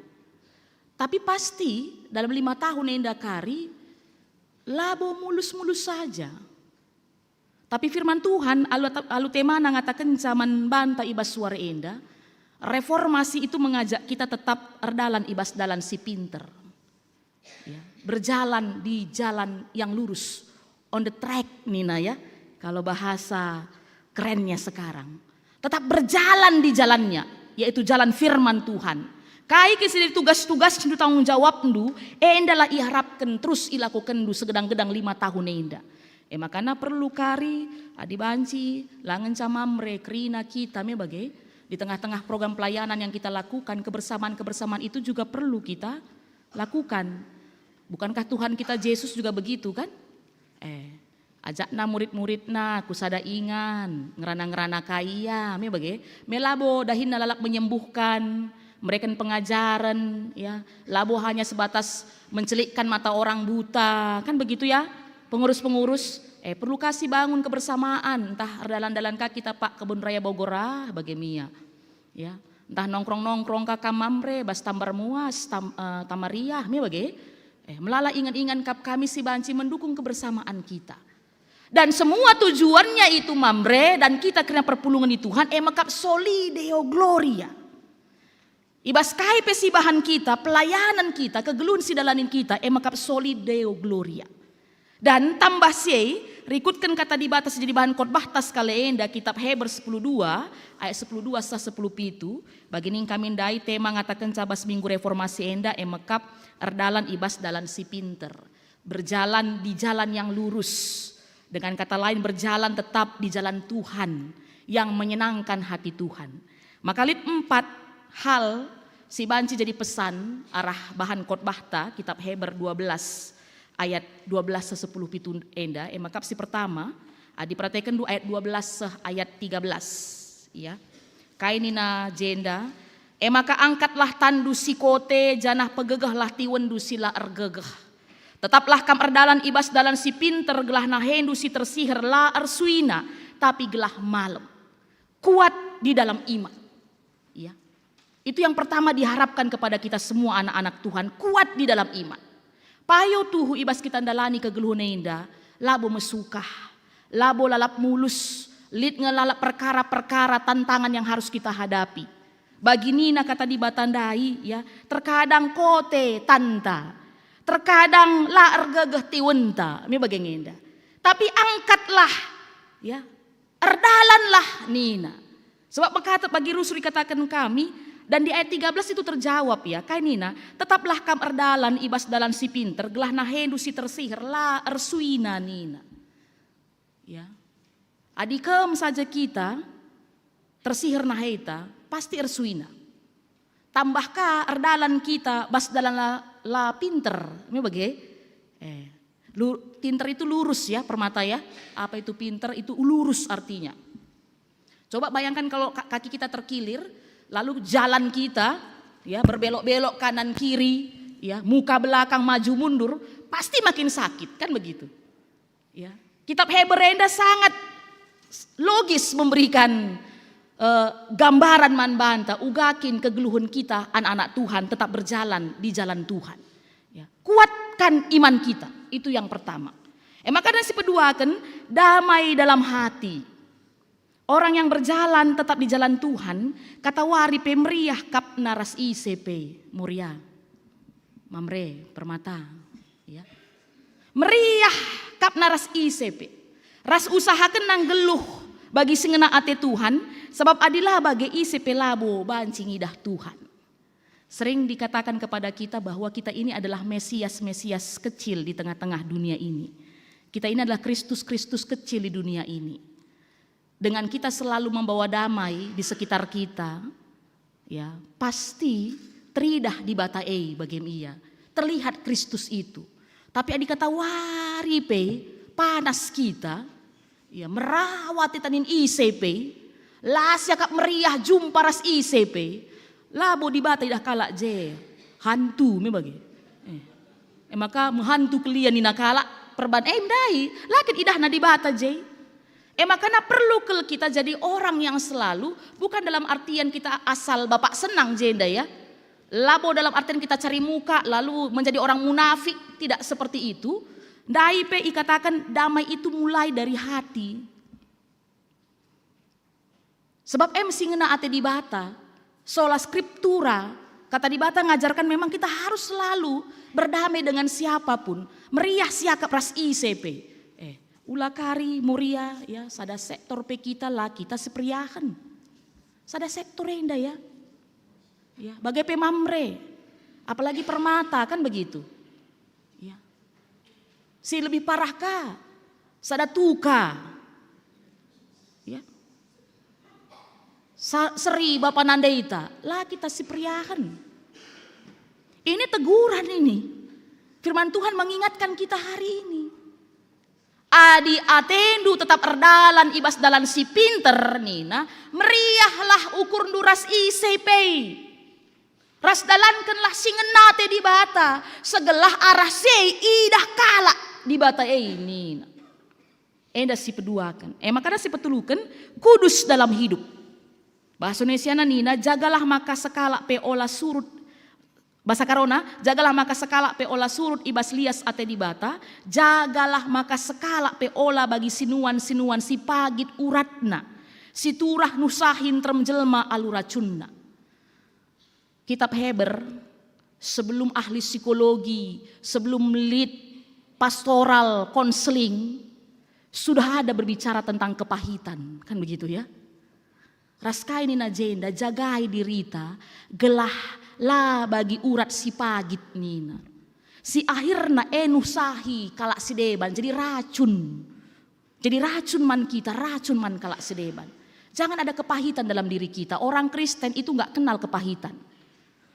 Tapi pasti dalam lima tahun enda kari labo mulus-mulus saja. Tapi firman Tuhan alu, alu temana ngatakenca man banta i bas suara enda, reformasi itu mengajak kita tetap erdalan i bas dalan si pinter. Ya, berjalan di jalan yang lurus, on the track nina, ya, kalau bahasa kerennya sekarang. Tetap berjalan di jalannya, yaitu jalan firman Tuhan. Kai kin si jadi tugas-tugasndu, tanggung jawabndu, endalah iharapken terus ilakokenndu segedang-gedang lima tahun enda. E makana perlu kari, adi banci, la ngenca Mamre, kerina kita me bage, di tengah-tengah program pelayanan yang kita lakukan, kebersamaan-kebersamaan itu juga perlu kita lakukan. Bukankah Tuhan kita Jesus juga begitu, kan? Eh, ajakna murid-muridna ku sada ingan, ngerana-ngerana kai ia, me bage, me labo dahinna lalap menyembuhkan, mereken pengajaren, ya, labo hanya sebatas mencelikkan mata orang buta, kan begitu, ya, pengurus-pengurus, eh, perlu kasi bangun kebersamaan, ntah erdalan-dalan ka kita pak kebun raya Bogor ah, bage me ia, ya, ntah nongkrong-nongkrong ka kam Mamre, bas Tambar Muas, Tam-, eh, Tamariah, me bage, eh, melala ingan-ingan kap kami si banci mendukung kebersamaan kita. Dan semua tujuannya itu Mamre dan kita kerina perpulungen di Tuhan, e mekap soli Deo Gloria. I bas kai pe si bahan kita, pelayanan kita, kegeluhen si dalanin kita, e mekap soli Deo Gloria. Dan tambah si e, rikutken kata Dibata si jadi bahan khotbahta sekali enda, kitab Heber sepuluh dua, ayat sepuluh dua seh sepuluh pitu, bagi ning kami ndai tema ngatakenca bas Minggu Reformasi enda, e mekap erdalan i bas dalan si pinter. Berjalan di jalan yang lurus. Dengan kata lain, berjalan tetap di jalan Tuhan yang menyenangkan hati Tuhan. Maka lit empat hal si banci jadi pesan arah bahan khotbahta, kitab Heber dua belas ayat dua belas seh sepuluh pitu enda, e maka si pertama, adi perhatiken du ayat dua belas seh ayat tiga belas, ya. Kai nina jenda, e maka angkatlah tanndu si kote, janah pegegehlah tiwenndu si la ergegeh. Tetaplah kam erdalan i bas dalan si pinter, gelah nahendu si tersiher la ersuina, tapi gelah malem. Kuat di dalam iman. Ya. Itu yang pertama diharapkan kepada kita semua anak-anak Tuhan, kuat di dalam iman. Payo tuhu i bas kita ndalani kegeluhen enda, labo mesukah, labo lalap mulus, lit nge lalap perkara-perkara tantangan yang harus kita hadapi. Bagi nina kata Dibata ndai, ya, terkadang kote tanta, terkadang la ergegeh tiwenta, me bage nge enda. Tapi angkatlah, ya, erdalanlah nina. Sebab mekatep bagi rusur ikataken kami, dan di ayat tiga belas itu terjawab, ya, kai nina, tetaplah kam erdalan i bas dalan si pinter, gelah nahendu si tersiher la ersuina nina. Ya. Adi kem saja kita tersiher naheta, pasti ersuina. Tambah ka erdalan kita bas dalan la, la pinter, me bage? Eh, lu-, pinter itu lurus ya, permata ya. Apa itu pinter? Itu lurus artinya. Coba bayangkan kalau ka-, kaki kita terkilir, lalu jalan kita, ya, berbelok-belok kanan kiri, ya, muka belakang maju mundur, pasti makin sakit, kan begitu? Ya. Kitab Heber enda sangat logis memberikan, eh, gambaran man banta, uga kin kegeluhen kita anak-anak Tuhan tetap berjalan di jalan Tuhan. Ya. Kuatkan iman kita, itu yang pertama. E maka dan si peduaken, damai dalam hati. Orang yang berjalan tetap di jalan Tuhan, kata wari pe meriah kapna ras ise pe, Muria, Mamre, Permata, ya. Meriah kapna ras ise pe. Ras usahakenna nggeluh bagi si ngena ate Tuhan, sebab adi la bage ise pe labo banci ngidah Tuhan. Sering dikatakan kepada kita bahwa kita ini adalah Mesias-Mesias kecil di tengah-tengah dunia ini. Kita ini adalah Kristus-Kristus kecil di dunia ini. Dengan kita selalu membawa damai di sekitar kita, ya, pasti teridah Dibata e bage me ia. Terlihat Kristus itu. Tapi adi kata wari pe, panas kita, ya, merawat itanin ise pe, la siakap meriah jumpa ras ise pe, labo Dibata idah kalak je, hantu me bage. Eh. E maka mehantu kelian nina kalak perban, eh, ndai, la kin idahna Dibata je. E maka na perlu kal kita jadi orang yang selalu, bukan dalam artian kita asal bapak senang je ndai ya. Labo dalam artian kita cari muka lalu menjadi orang munafik, tidak seperti itu. Ndai pe ikatakan damai itu mulai dari hati. Sebab em si ngena ate Dibata, sola scriptura, kata Dibata ngajarkan memang kita harus selalu berdamai dengan siapapun, meriah siakap ras ise pe. Eh, ula kari Moria, ya, sada sektor pe kita la kita seperiahen. Sada sektor enda ya. Ya, bage pe Mamre, apalagi Permata kan begitu. Ya. Si lebih parah ka, sada tuka. Ya. Sa-, seri bapa nandaita, la kita siperiahen. Ini teguran ini. Firman Tuhan mengingatkan kita hari ini. Adi atendu tetap erdalan i bas dalan si pinter, nina, meriahlah ukurndu ras ise pe. Ras dalankenlah si ngena ate Dibata, segelah arah si idah kalak Dibata e, nina. Enda si peduaken. E maka si petuluken, kudus dalam hidup. Bahasa Indonesiana nina, jagalah maka sekalak pe ola surut. Bahasa Karona, jagalah maka sekalak pe ola surut i bas lias ate Dibata, jagalah maka sekalak pe ola bagi sinuan-sinuan si pagit uratna, si turah nusahi nterem jelma alu racunna. Kitab Heber, sebelum ahli psikologi, sebelum lead pastoral konseling, sudah ada berbicara tentang kepahitan, kan begitu ya? Ras kai nina jenda, jagai dirita, gelah la bagi urat si pagit nina. Si akhirna e nusahi kalak si deban jadi racun. Jadi racun man kita, racun man kalak si deban. Jangan ada kepahitan dalam diri kita. Orang Kristen itu nggak kenal kepahitan.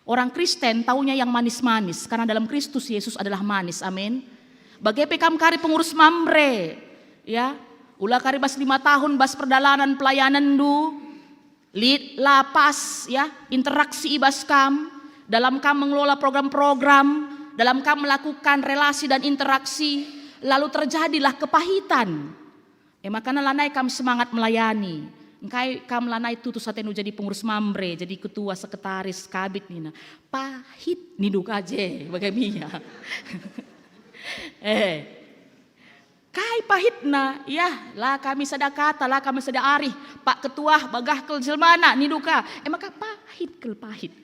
Orang Kristen taunya yang manis-manis, karena dalam Kristus Yesus adalah manis. Amin. Bage pe kam kari pengurus Mamre, ya, ula kari bas lima tahun bas perdalanan pelayanenndu, lit la pas, ya, interaksi i bas kam, dalam kam mengelola program-program, dalam kam melakukan relasi dan interaksi, lalu terjadilah kepahitan. E makana lanai kam semangat melayani. Engkai kam lanai tutus atendu jadi pengurus Mamre, jadi ketua, sekretaris, kabit nina. Pahit nindu ka je, bage mia. Eh. Kai pahitna? Yah, la kami sada kata, la kami sada arih. Pak Ketua bagah kal jelmana, nindu ka. E maka pahit kal, pahit.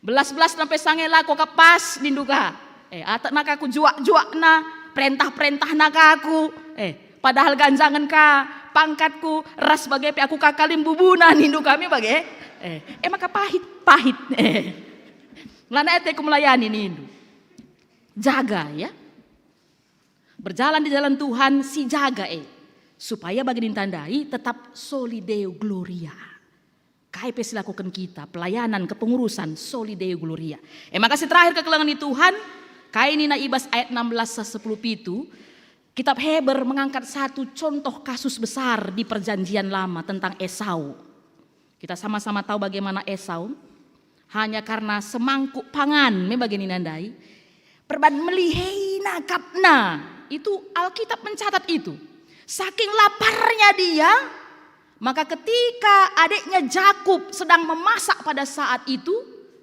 Belas-belas sampai sange lako ka pas, nindu ka. Eh, atekna ka ku juak-juakna, perentah-perentahna ka aku. Eh, padahal ganjangen ka pangkatku, ras bage pe aku ka kalim bubuna, nindu kami bage. Eh, e maka pahit, pahit. Eh. Lanai ateku melayani, nindu. Jaga, ya. Berjalan di jalan Tuhan, si jaga e, supaya bagi ninta ndai tetap soli Deo Gloria. Kai pe silakoken kita, pelayanan, kepengurusan, soli Deo Gloria. E maka si terakhir kekelengen ni Tuhan, kai nina i bas ayat enam belas seh sepuluh pitu, kitab Heber mengangkat satu contoh kasus besar di Perjanjian Lama tentang Esau. Kita sama-sama tahu bagaimana Esau. Hanya karena semangkuk pangan me bage nina ndai. Perban meliheina akapna. Itu Alkitab mencatat itu. Saking laparnya dia, maka ketika adiknya Jakub sedang memasak pada saat itu,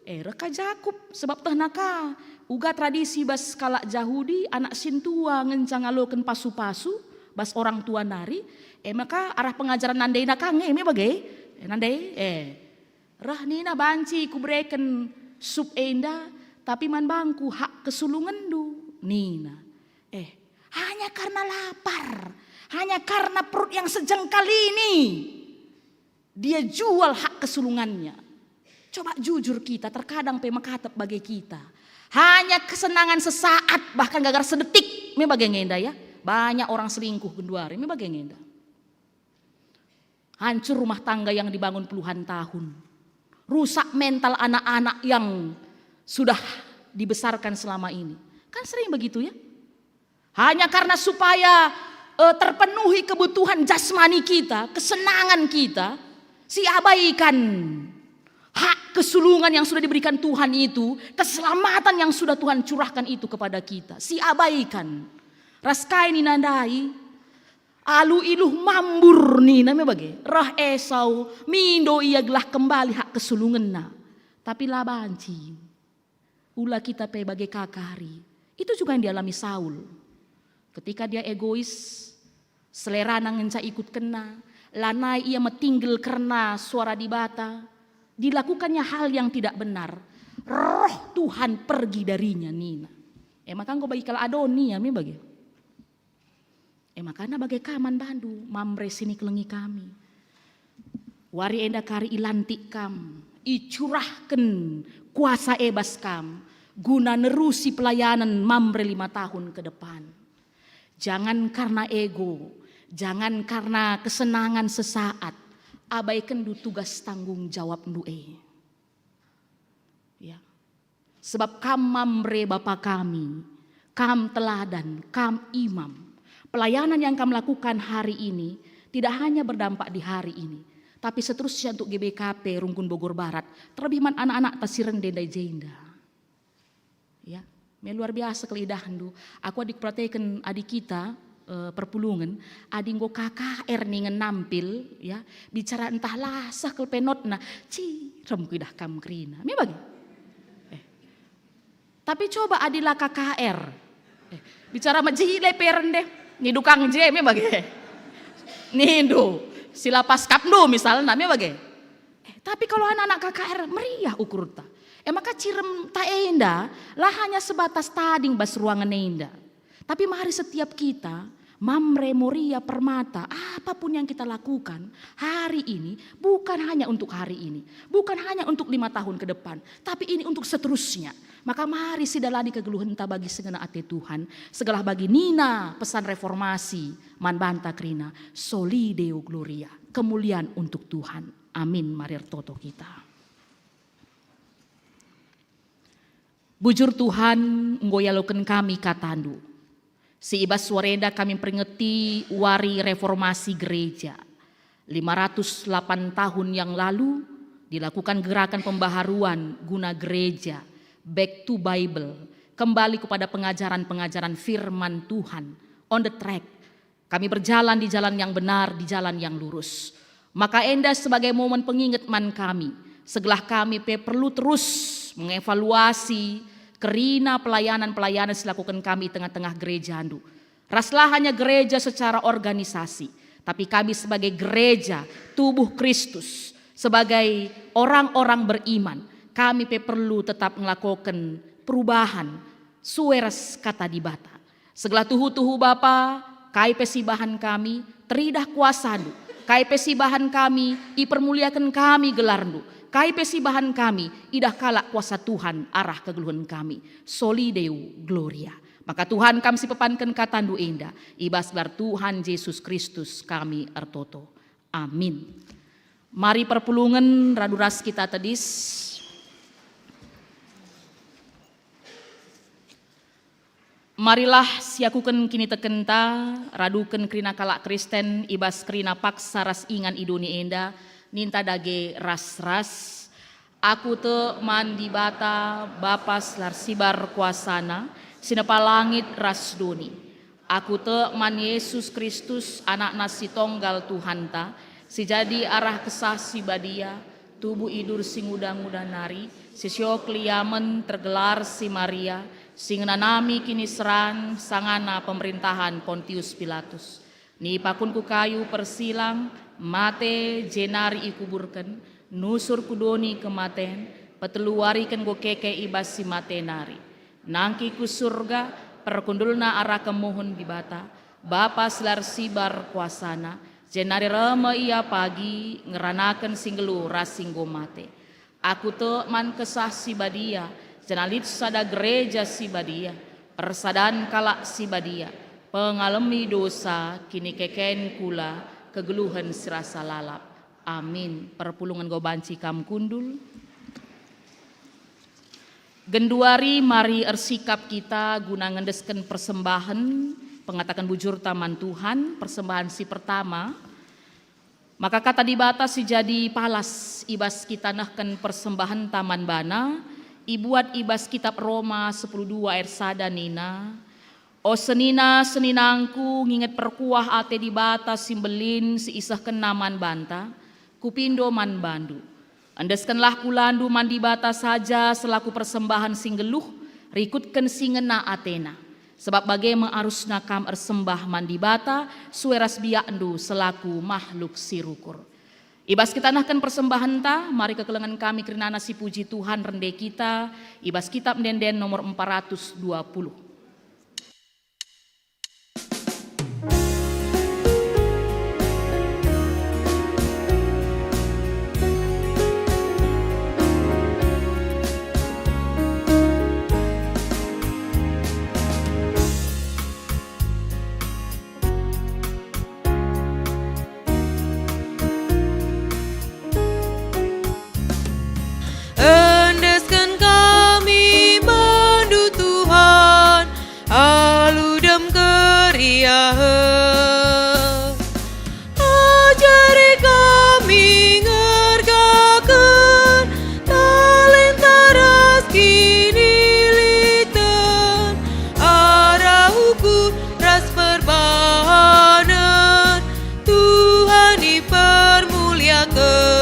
eh, reh ka Jakub, sebab tehna ka, uga tradisi bas kalak Jahudi, anak sintua ngenca ngaloken pasu-pasu bas orang tua nari, eh, maka arah pengajaren nandena ka nge me bage, eh, nandai, eh. Reh nina, "Banci kubereken sup enda, tapi man bangku hak kesulungenndu," nina. Eh, hanya karena lapar, hanya karena perut yang sejengkal ini, dia jual hak kesulungannya. Coba jujur kita, terkadang pe mekatep bage kita. Hanya kesenangan sesaat, bahkan gagar sedetik, me bage ngenda ya. Banyak orang selingkuh genduari, me bage ngenda. Hancur rumah tangga yang dibangun puluhan tahun. Rusak mental anak-anak yang sudah dibesarkan selama ini. Kan sering begitu ya. Hanya karena supaya, eh, terpenuhi kebutuhan jasmani kita, kesenangan kita, siabaikan hak kesulungen yang sudah diberikan Tuhan itu, keselamatan yang sudah Tuhan curahkan itu kepada kita, siabaikan. Ras kai nina ndai? Alu iluh mambur nina me bage. Reh Esau, mindo ia gelah kembali hak kesulungenna. Tapi la banci. Ula kita pe bage ka kari. Itu juga yang dialami Saul. Ketika dia egois, selerana ngenca ikutkenna, lanai ia metinggel kerna suara Dibata, dilakukannya hal yang tidak benar, roh Tuhan pergi darinya nina. E maka enggo bagi kalak Adonia me bage. E maka na bage ka man bandu, Mamre si nikelengi kami. Wari enda kari ilantik kam, icurahken kuasa e bas kam, guna nerusi pelayanan Mamre lima tahun ke depan. Jangan karena ego, jangan karena kesenangan sesaat, abaikenndu tugas tanggung jawabndu e. Ya. Sebab kam Mamre Bapa kami, kam teladan, kam imam. Pelayanan yang kam lakukan hari ini tidak hanya berdampak di hari ini, tapi seterusnya untuk G B K P Runggun Bogor Barat, terlebih man anak-anak ta si rende ndai jenda. Ya, me luar biasa kal idahndu. Aku adi kuperhateken adi kita, eh, perpulungen, adi enggo K K R ningen nampil, ya, bicara ntah la seh kal pe notna, cirem kuidah kam kerina. Me bage? Eh. Tapi coba adi la K K R. Eh, bicara mejile pe rende, nindu kang je me bage. Nindu, si la paskapndu misalna, me bage. Eh, tapi kalau anak-anak K K R meriah ukurta. E maka cirem ta enda la hanya sebatas tading bas ruangen enda. Tapi mari setiap kita, Mamre, Moria, Permata, apapun yang kita lakukan hari ini, bukan hanya untuk hari ini, bukan hanya untuk lima tahun ke depan, tapi ini untuk seterusnya. Maka mari sidalani kegeluhenta bagi sengena ate Tuhan, segelah bagi nina pesan reformasi man banta kerina, Soli Deo Gloria, kemuliaan untuk Tuhan. Amin. Mari ertoto kita. Bujur Tuhan, enggo ialoken kami katandu. Si i bas wari enda kami mperingeti wari reformasi gereja. Lima ratus delapan tahun yang lalu dilakukan gerakan pembaharuan guna gereja, back to Bible, kembali kepada pengajaran-pengajaran firman Tuhan, on the track. Kami berjalan di jalan yang benar, di jalan yang lurus. Maka enda sebagai momen penginget man kami, segelah kami pe perlu terus mengevaluasi kerina pelayanan-pelayanan si lakuken kami i tengah-tengah gerejandu. Ras la hanya gereja secara organisasi, tapi kami sebagai gereja, tubuh Kristus, sebagai orang-orang beriman, kami pe perlu tetap ngelakoken perubahan sue ras Kata Dibata. Segelah tuhu-tuhu Bapa, kai pe si ibahan kami, teridah kuasaNdu. Kai pe si ibahan kami, ipermuliaken kami gelarNdu. Kai pe si ibahan kami, idah kalak kuasa Tuhan arah kegeluhen kami. Soli Deo Gloria. Maka Tuhan, kam si pepanken kataNdu enda, i bas gelar Tuhan Jesus Kristus kami ertoto. Amin. Mari perpulungen radu ras kita tedis. Marilah siakuken kinitekenta, raduken kerina kalak Kristen i bas kerina paksa ras ingan i doni enda, ninta dage ras-ras. Aku tek man Dibata, Bapa si la ersibar kuasaNa, si nepa langit ras doni. Aku tek man Jesus Kristus, AnakNa si Tonggal Tuhanta, si jadi arah Kesah Si Badia, tubuh idur si nguda-nguda nari, si sio keliamen, tergelar si Maria, si ngenanami kiniseran sangana pemerintahan Pontius Pilatus. Nipaken ku kayu persilang, mate, jenari ikuburken, nusur ku doni kematen, petelu wariken enggo keke i bas si mate nari. Nangkih ku Surga, perkundulna arah kemuhen Dibata, Bapa si la ersibar kuasaNa, jenari reh me Ia pagi ngeranaken si nggeluh ras si enggo mate. Aku tek man Kesah Si Badia, janah lit sada Gereja Si Badia, persadan kalak si badia, pengalemi dosa, kinikeken kula, kegeluhen si rasa lalap. Amin. Perpulungen enggo banci kam kundul. Genduari mari ersikap kita guna ngendesken persembahen Pengataken bujurta man Tuhan, persembahen si pertama, maka kata Dibata si jadi palas i bas kita nehken persembahenta man baNa, ibuat i bas kitap Roma sepuluh dua ayat sada nina, "O senina-seninangku, nginget perkuah ate Dibata si mbelin si isehkenNa man banta, kupindo man bandu. Endeskenlah kulandu man Dibata saja selaku persembahen si nggeluh, rikutken si ngena ateNa. Sabap bage me arusna kam ersembah man Dibata sue ras biakndu selaku mahluk si rukur." I bas kita nehken persembahenta, mari kekelengen kami kerinana si puji Tuhan rende kita, i bas kitab Ende-enden nomor empat ratus dua puluh. Endesken kami bandu Tuhan, alu dem keriahen. Ajari kami ngergaken talenta ras kiniliten, arah ukur ras perbahanen Tuhan ipermuliaken.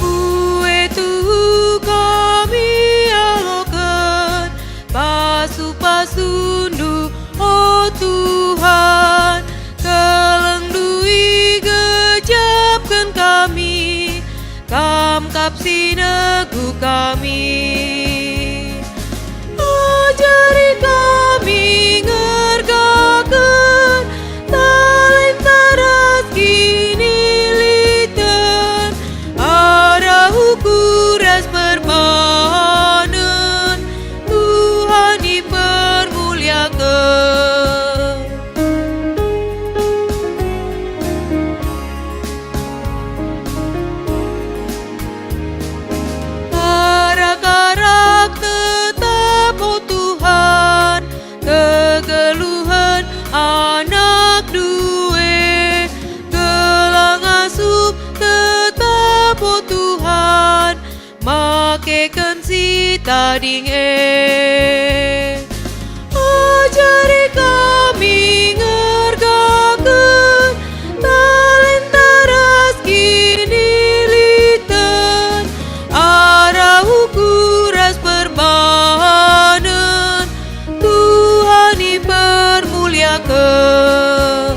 Mbue tuhu kami aloken pasu-pasuNdu, o Tuhan, kelengNdu igejapken kami, Kam kap si neguh kami. Ajari kami ngergaken talenta ras kiniliten, arah ukur ras perbahanen Tuhan ipermuliaken. Arak-arak tetap, o Tuhan, kegeluhen anakNdu e, gelah ngasup tetap, o Tuhan, makeken si tading e. Ajari kami ngergaken talenta ras kiniliten, arah ukur ras perbahanen Tuhan ipermuliaken.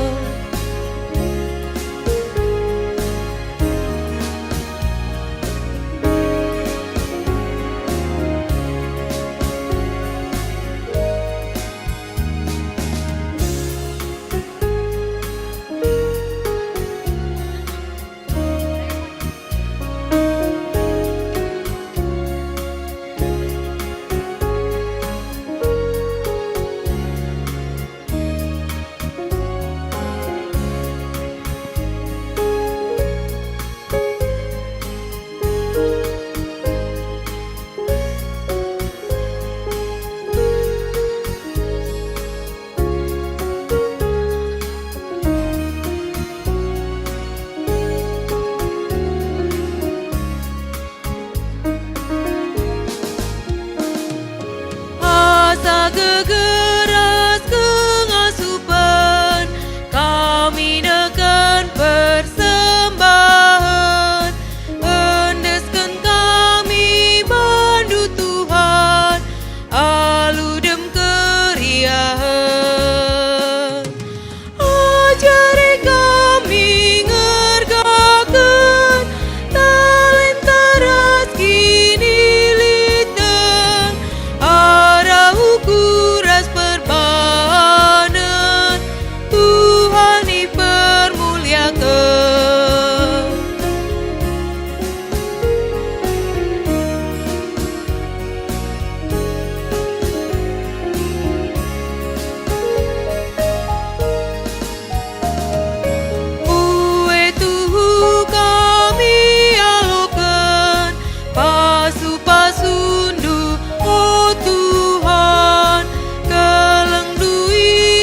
Pasu-pasundu, o Tuhan, kelengndu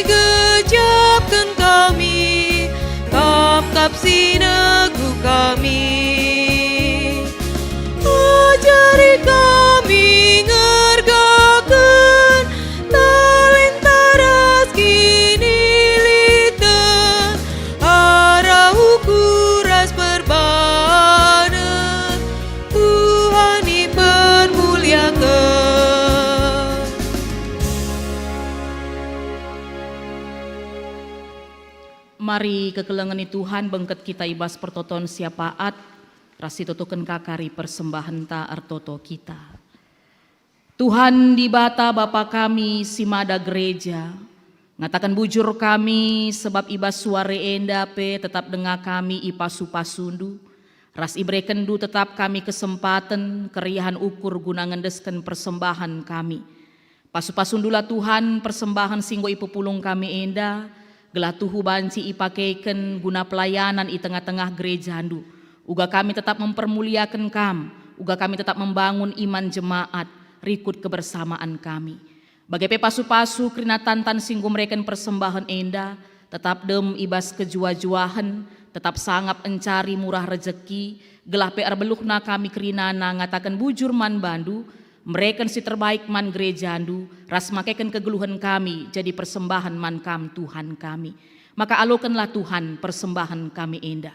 igejapken kami, kap-kap si neguh kami. Ajari kami ngergaken talenta ras kiniliten, arah ukur ras perbahanen Tuhan ipermuliaken. Mari kekelengen Tuhan bengket kita i bas pertoton siapaat, ras sitotoken ka kari persembahenta ertoto kita. Tuhan Dibata Bapa kami si mada gereja, ngataken bujur kami sebab i bas suare enda pe tetap denga kami ipasu-pasundu, ras iberekenndu tetap kami kesempaten keriahen ukur guna ngendesken persembahen kami. Pasu-pasundulah Tuhan persembahen si enggo ipepulung kami enda, gelah tuhu banci ipakeken guna pelayanan i tengah-tengah gerejandu, uga kami tetap mempermuliaken Kam, uga kami tetap membangun iman jemaat, rikut kebersamaan kami. Bage pe pasu-pasu kerina tan-tan si enggo mereken persembahen enda, tetap dem i bas kejuah-juahen, tetap sangap encari murah rejeki, gelah pe erbeluhna kami kerinana ngataken bujur man bandu, mereken si terbaik man gerejandu, ras makeken kegeluhen kami jadi persembahen man Kam, Tuhan kami. Maka alokenlah Tuhan persembahen kami enda.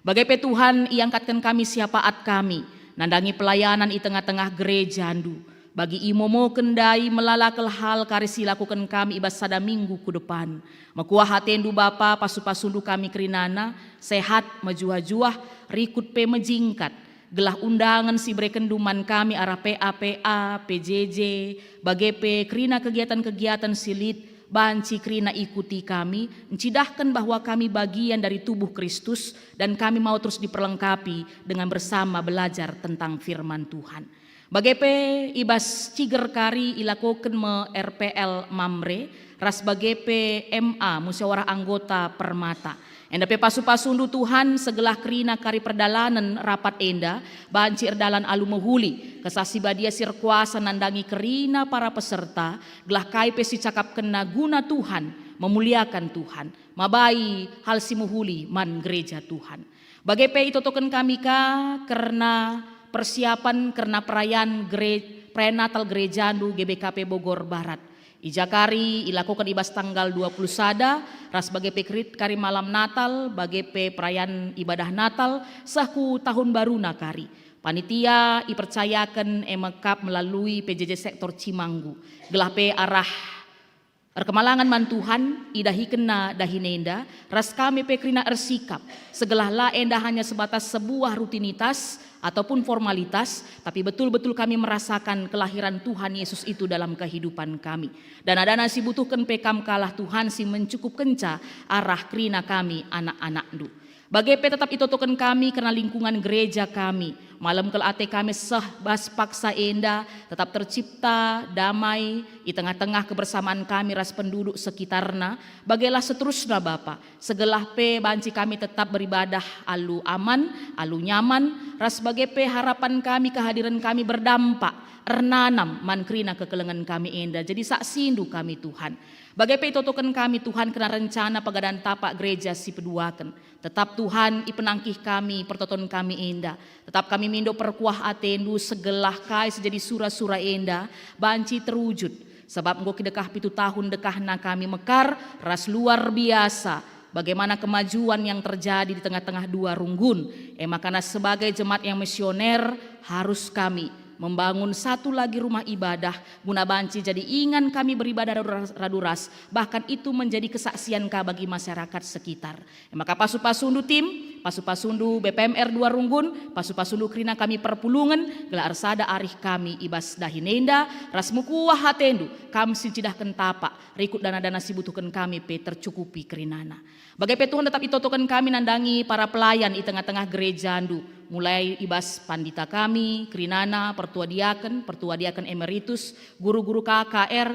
Bage pe Tuhan, iangkatken kami siapaat kami, nandangi pelayanan i tengah-tengah gerejandu. Bagi imomoken ndai melala kal hal kari si ilakoken kami i bas sada minggu ku depan. Mekuah atendu Bapa, pasu-pasundu kami kerinana, sehat, mejuah-juah, rikut pe mejingkat, gelah undangen si iberekenndu man kami arah P A P A, P J J, bage pe kerina kegiatan-kegiatan si lit, banci kerina ikuti kami, ncidahken bahwa kami bagian dari tubuh Kristus dan kami mau terus diperlengkapi dengan bersama belajar tentang firman Tuhan. Bage pe i bas ciger kari ilakoken me R P L Mamre, ras bage pe M A, musyawarah anggota Permata. Enda pe pasu-pasundu Tuhan, segelah kerina kari perdalanen rapat enda, banci erdalan alu mehuli, Kesah Si Badia si erkuasa nandangi kerina para peserta, gelah kai pe si cakapkenna guna Tuhan, memuliakan Tuhan, mabai hal si mehuli man gereja Tuhan. Bage pe itotoken kami ka kerna persiapan kerna perayan gere-, perayan Natal gerejandu G B K P Bogor Barat. I Jakari ilakoken i bas tanggal dua puluh sada, ras bage pe kerit kari malam Natal, bage pe perayan ibadah Natal, seh ku tahun baruna kari. Panitia ipercayaken e mekap melalui P J J sektor Cimanggu. Gelah pe arah erkemalangan man Tuhan, idahikenna dahin enda, ras kami pe kerina ersikap, segelah la enda hanya sebatas sebuah rutinitas ataupun formalitas, tapi betul-betul kami merasakan kelahiran Tuhan Yesus itu dalam kehidupan kami. Dana-dana si butuhken pe Kam kalah Tuhan si mencukupkenca arah kerina kami anak-anakndu. Bage pe tetap itotoken kami kerna lingkungan gereja kami. Malem kal ate kami seh bas paksa enda, tetap tercipta damai i tengah-tengah kebersamaan kami ras penduduk sekitarna. Bagelah seterusna, Bapa, segelah pe banci kami tetap beribadah alu aman, alu nyaman, ras bage pe harapan kami, kehadiran kami berdampak, ernanam man kerina kekelengen kami enda. Jadi saksindu kami, Tuhan. Bage pe itotoken kami, Tuhan, kerna rencana pegadan tapak gereja si peduaken. Tetap, Tuhan, ipenangkih kami pertoton kami enda. Tetap kami mindo perkuah atendu segelah kai si jadi sura-sura enda banci terwujud. Sebab enggo kidekah pitu tahun dekahna kami mekar ras luar biasa bagaimana kemajuan yang terjadi di tengah-tengah dua runggun. E makana sebagai jemaat yang misioner harus kami membangun satu lagi rumah ibadah guna banci jadi ingan kami beribadah radu ras, radu ras, bahkan itu menjadi kesaksian ka bagi masyarakat sekitar. E maka pasu-pasundu tim, pasu-pasundu B P M R dua runggun, pasu-pasundu kerina kami perpulungen, gelah ersada arih kami i bas dahin enda, ras mekuah atendu, Kam si ncidahken tapak, rikut dana-dana si butuhken kami pe tercukupi kerinana. Bage pe Tuhan tetap itotoken kami nandangi para pelayan i tengah-tengah gerejandu, mulai i bas pandita kami, kerinana, pertua diaken, pertua diaken emeritus, guru-guru K K R,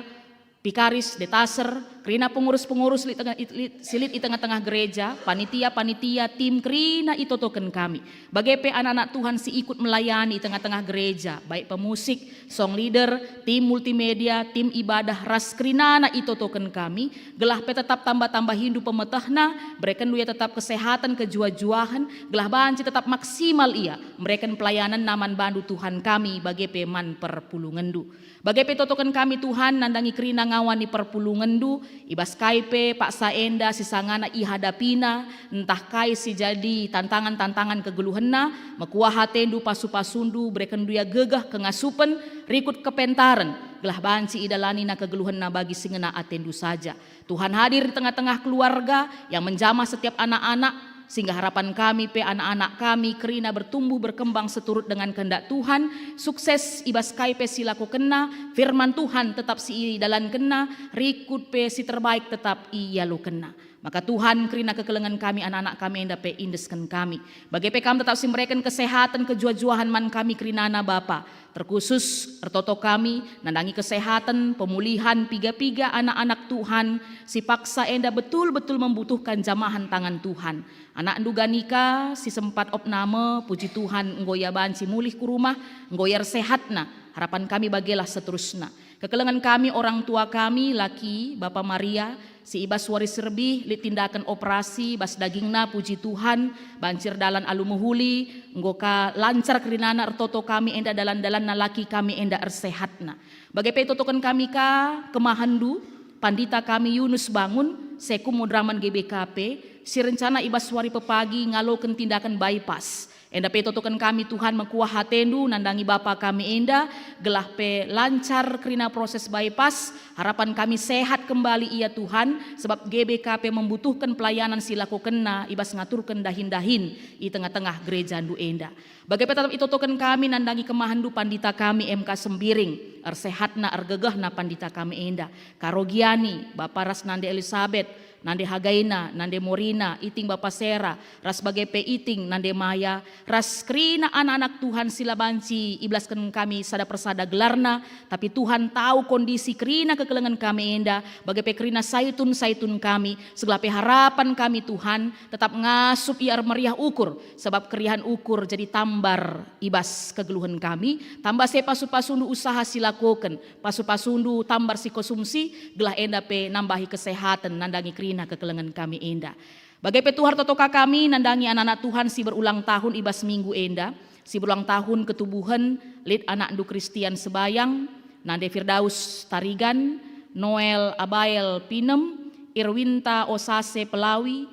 pikaris, detaser, Kerina pengurus-pengurus lit tengah, it-, lit, si lit i tengah-tengah gereja, panitia-panitia, tim kerina itotoken kami. Bage pe anak-anak Tuhan si ikut melayani i tengah-tengah gereja, baik pemusik, song leader, tim multimedia, tim ibadah, ras kerinana itotoken kami, gelah pe tetap tamba-tambahindu pemetehna, berekenndu ia tetap kesehaten, kejuah-juahen, gelah banci tetap maksimal ia mereken pelayanenna man bandu Tuhan kami, bage pe man perpulungenndu. Bage pe itotoken kami Tuhan nandangi kerina ngawan ni perpulungenndu, i bas kai pe paksa enda si sangana ihadapina, ntah kai si jadi tantangan-tantangan kegeluhenna, mekuah atendu, pasu-pasundu, berekenndu ia gegeh, kengasupen, rikut kepentaren, gelah banci idalanina kegeluhenna bagi si ngena atendu saja. Tuhan hadir di tengah-tengah keluarga yang menjamah setiap anak-anak, sehingga harapan kami pe anak-anak kami kerina bertumbuh berkembang seturut dengan kehendak Tuhan, sukses i bas kai pe si ilakokenna, firman Tuhan tetap si idalankenna, rikut pe si terbaik tetap ialokenna. Maka Tuhan, kerina kekelengen kami anak-anak kami enda pe iendesken kami. Bage pe Kam tetap si mereken kesehaten kejuah-juahen man kami kerinana Bapa. Terkhusus ertoto kami nandangi kesehaten, pemulihan piga-piga anak-anak Tuhan si paksa enda betul-betul membutuhkan jamahan tangan Tuhan. Anakndu Ganika si sempat opname, puji Tuhan, enggo ia banci mulih ku rumah, enggo ia ersehatna. Harapan kami bagelah seterusna. Kekelengen kami orang tua kami, laki, Bapa Maria, si i bas wari si rebih lit tindaken operasi bas dagingna, puji Tuhan, banci erdalan alu mehuli, enggo ka lancar kerinana ertoto kami enda dalan-dalanna laki kami enda ersehatna. Bage pe itotoken kami ka kemahenndu, Pandita kami Yunus Bangun, Sekum Madraman G B K P, si rencana i bas wari pepagi ngaloken tindaken bypass. Enda pe itotoken kami, Tuhan, mekuah atendu nandangi bapa kami enda, gelah pe lancar kerina proses bypass, harapan kami sehat kembali ia, Tuhan, sebab G B K P membutuhken pelayanan si ilakokenna i bas ngaturken dahin-dahin i tengah-tengah gerejandu enda. Bage pe tetap itotoken kami nandangi kemahenndu pandita kami M K Sembiring, ersehatna, ergegehna pandita kami enda, Karo Giani, bapa ras nande Elisabet, nande Hagaina, nande Morina, iting bapa Sera, ras bage pe iting nande Maya, ras kerina anak-anak Tuhan si la banci ibelasken kami sada persada gelarna, tapi Tuhan tahu kondisi kerina kekelengen kami enda, bage pe kerina saitun-saitun kami, segelah pe harapan kami, Tuhan, tetap ngasup ia ermeriah ukur, sebab keriahen ukur jadi tambar i bas kegeluhen kami, tambah se pasu-pasundu usaha si lakoken, pasu-pasundu tambar si konsumsi, gelah enda pe nambahi kesehaten nandangi kerina kekelengen kami enda. Bage pe Tuhan, ertoto ka kami nandangi anak-anak Tuhan si berulang tahun i bas minggu enda, si berulang tahun ketubuhen, lit anakndu Christian Sebayang, nande Firdaus Tarigan, Noel Abael Pinem, Irwinta Osase Pelawi,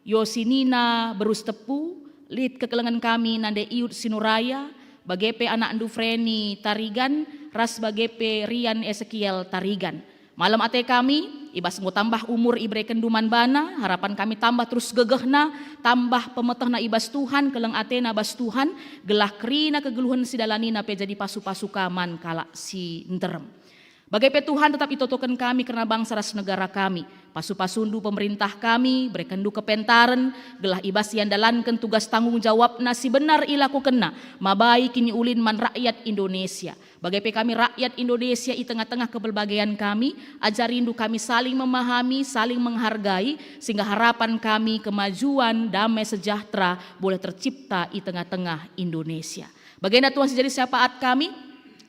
Yosinina Berus Tepu, lit kekelengen kami nande Iut Sinuraya, bage pe anakndu Freni Tarigan, ras bage pe Rian Esekiel Tarigan. Malem ate kami, i bas enggo tambah umur iberekenndu man bana, harapan kami tambah terus gegehna, tambah pemetehna i bas Tuhan, keleng atena bas Tuhan, gelah kerina kegeluhen si dalanina pe jadi pasu-pasu ka man kalak si nterem. Bage pe Tuhan, tetap itotoken kami kerna bangsa ras negara kami. Pasu-pasundu pemerintah kami, berekenndu kepentaren, gelah i bas iandalanken tugas tanggung jawabna si benar ilakokenna, mabai kiniulin man rakyat Indonesia. Bage pe kami rakyat Indonesia i tengah-tengah kepelbagaian kami, ajarindu kami saling memahami, saling menghargai, sehingga harapan kami kemajuan, damai sejahtera boleh tercipta i tengah-tengah Indonesia. Bagenda Tuhan si jadi syafaat kami,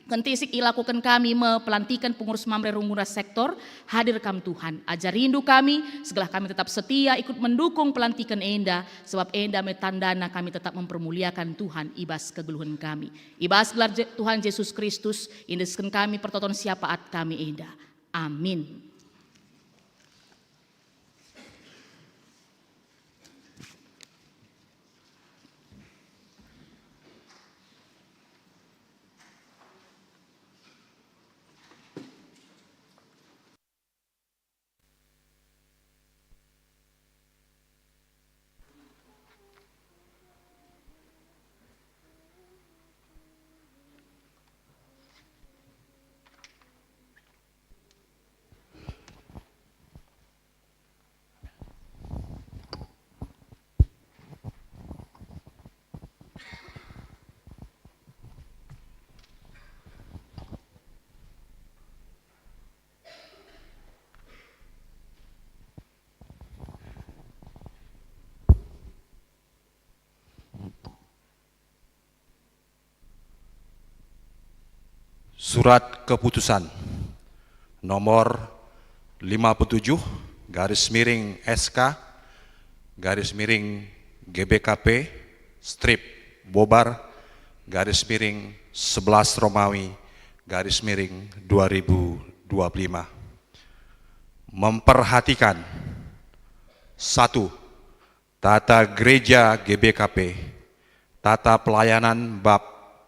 kentisik ilakoken kami me pelantiken pengurus mamre runggun ras sektor, hadir Kam Tuhan. Ajarindu kami, segelah kami tetap setia ikut mendukung pelantiken enda, sebab enda me tandana kami tetap mempermuliakan Tuhan i bas kegeluhen kami. I bas gelar Je-, Tuhan Jesus Kristus, iendesken kami pertoton syafaat kami enda. Amin. Surat Keputusan nomor lima puluh tujuh garis miring S K garis miring G B K P strip Bobar garis miring sebelas Romawi garis miring dua ribu dua puluh lima. Memperhatikan: satu. Tata Gereja G B K P, Tata Pelayanan bab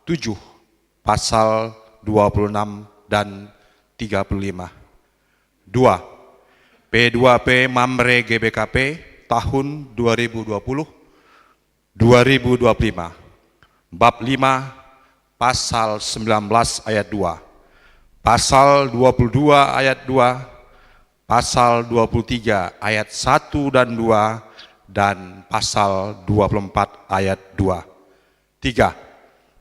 tujuh, pasal dua puluh enam dan tiga puluh lima. Dua, P dua P Mamre G B K P tahun dua ribu dua puluh, dua ribu dua puluh lima, bab lima, pasal sembilan belas ayat dua, pasal dua puluh dua ayat dua, pasal dua puluh tiga ayat satu dan dua, dan pasal dua puluh empat ayat dua. Tiga,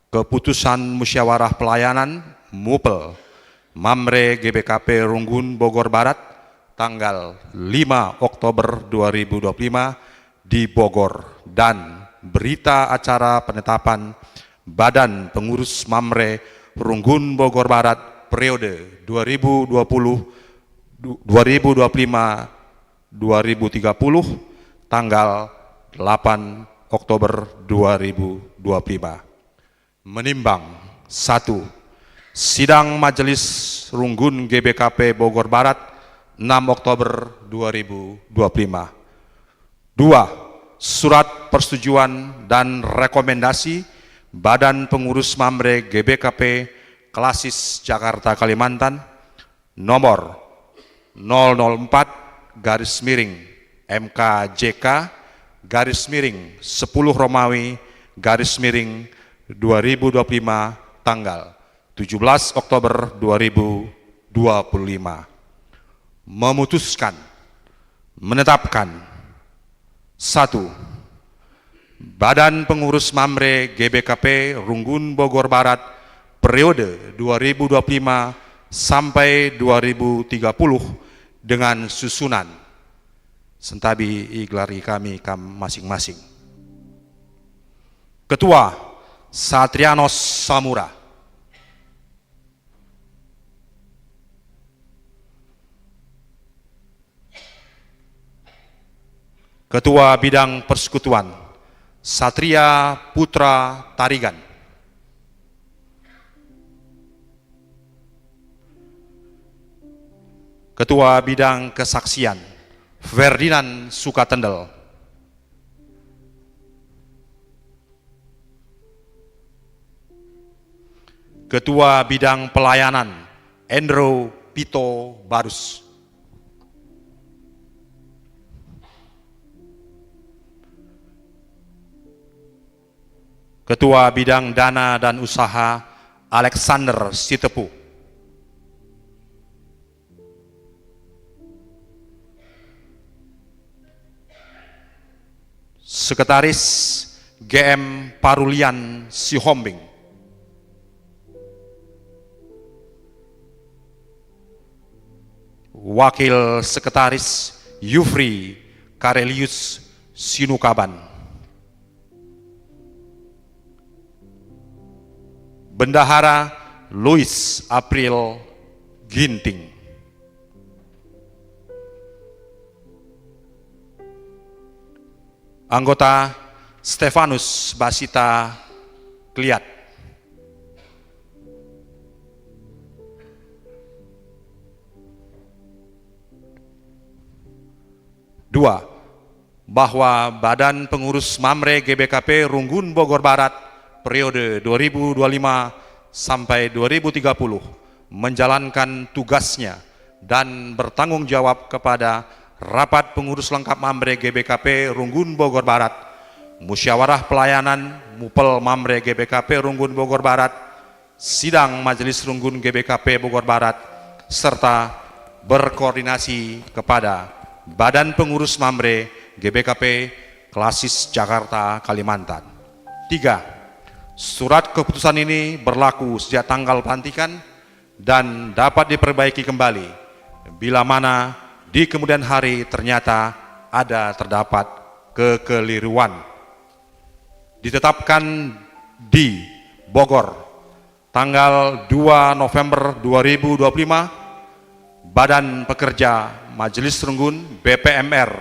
Keputusan Musyawarah Pelayanan Mupel Mamre G B K P Runggun Bogor Barat tanggal lima Oktober dua ribu dua puluh lima di Bogor, dan berita acara penetapan Badan Pengurus Mamre Runggun Bogor Barat periode dua ribu dua puluh, du-, dua ribu dua puluh lima, dua ribu tiga puluh, tanggal delapan Oktober dua ribu dua puluh lima. Menimbang: satu, Sidang Majelis Runggun G B K P Bogor Barat, enam Oktober dua ribu dua puluh lima. Dua, Surat persetujuan dan rekomendasi Badan Pengurus Mamre G B K P Klasis Jakarta Kalimantan, nomor nol nol empat garis miring M K J K garis miring sepuluh Romawi garis miring dua ribu dua puluh lima, tanggal tujuh belas Oktober dua ribu dua puluh lima. Memutuskan, menetapkan: satu, Badan Pengurus Mamre G B K P Runggun Bogor Barat periode dua ribu dua puluh lima sampai dua ribu tiga puluh dengan susunan, sentabi igelari kami kam masing-masing. Ketua, Satrianos Samura. Ketua Bidang Persekutuan, Satria Putra Tarigan. Ketua Bidang Kesaksian, Ferdinand Sukatendel. Ketua Bidang Pelayanan, Andrew Pito Barus. Ketua Bidang Dana dan Usaha, Alexander Sitepu. Sekretaris, G M Parulian Sihombing. Wakil Sekretaris, Yufri Karelius Sinukaban. Bendahara, Louis April Ginting. Anggota, Stefanus Basita Kliat. Dua, bahwa Badan Pengurus Mamre G B K P Runggun Bogor Barat periode dua ribu dua lima sampai dua ribu tiga puluh menjalankan tugasnya dan bertanggung jawab kepada Rapat Pengurus Lengkap Mamre G B K P Runggun Bogor Barat, Musyawarah Pelayanan Mupel Mamre G B K P Runggun Bogor Barat, Sidang Majelis Runggun G B K P Bogor Barat, serta berkoordinasi kepada Badan Pengurus Mamre G B K P Klasis Jakarta, Kalimantan. Tiga, surat keputusan ini berlaku sejak tanggal pelantikan dan dapat diperbaiki kembali bila mana di kemudian hari ternyata ada terdapat kekeliruan. Ditetapkan di Bogor, Tanggal dua November dua ribu dua puluh lima, Badan Pekerja Majelis Runggun B P M R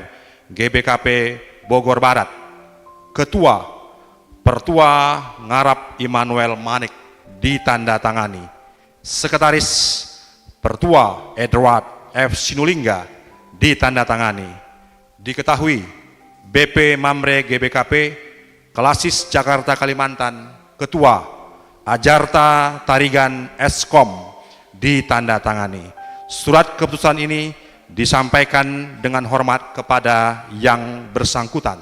G B K P Bogor Barat. Ketua, Pertua Ngarap Immanuel Manik, ditandatangani. Sekretaris, Pertua Edward F Sinulingga, ditandatangani. Diketahui, B P Mamre G B K P, Klasis Jakarta Kalimantan, Ketua, Ajarta Tarigan Eskom, ditandatangani. Surat keputusan ini disampaikan dengan hormat kepada yang bersangkutan.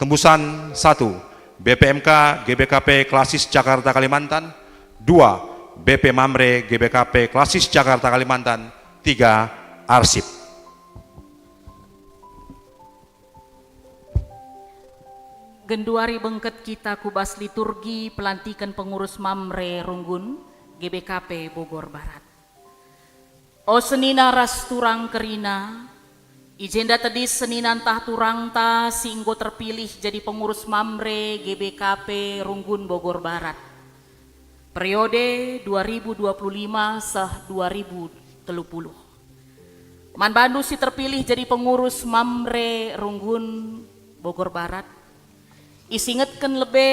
Tembusan, satu, B P M K G B K P Klasis Jakarta Kalimantan, dua, B P Mamre G B K P Klasis Jakarta Kalimantan, tiga, arsip. Genduari bengket kita ku bas liturgi pelantiken pengurus Mamre Runggun G B K P Bogor Barat. O senina ras turang kerina, i jenda tedis senina ntah turangta si enggo terpilih jadi pengurus Mamre G B K P Runggun Bogor Barat, periode dua ribu dua puluh lima seh dua ribu telu puluh. Man bandu si terpilih jadi pengurus Mamre Runggun Bogor Barat, isingetken lebe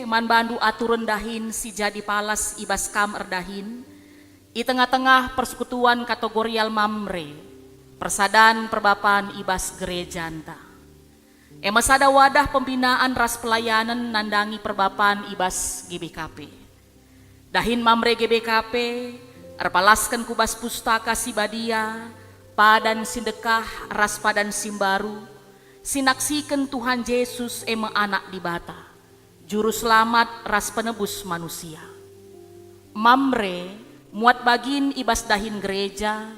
man bandu aturen dahin si jadi palas i bas kam erdahin i tengah-tengah persekutuan kategorial Mamre, persadan perbapan i bas gerejanta. E me sada wadah pembinaan ras pelayanen nandangi perbapan i bas G B K P. Dahin Mamre G B K P erpalasken ku bas Pustaka Si Badia, padan si ndekah ras padan si mbaru, si naksiken Tuhan Jesus e me Anak Dibata, Juru Selamat ras Penebus manusia. Mamre muat bagin i bas dahin gereja,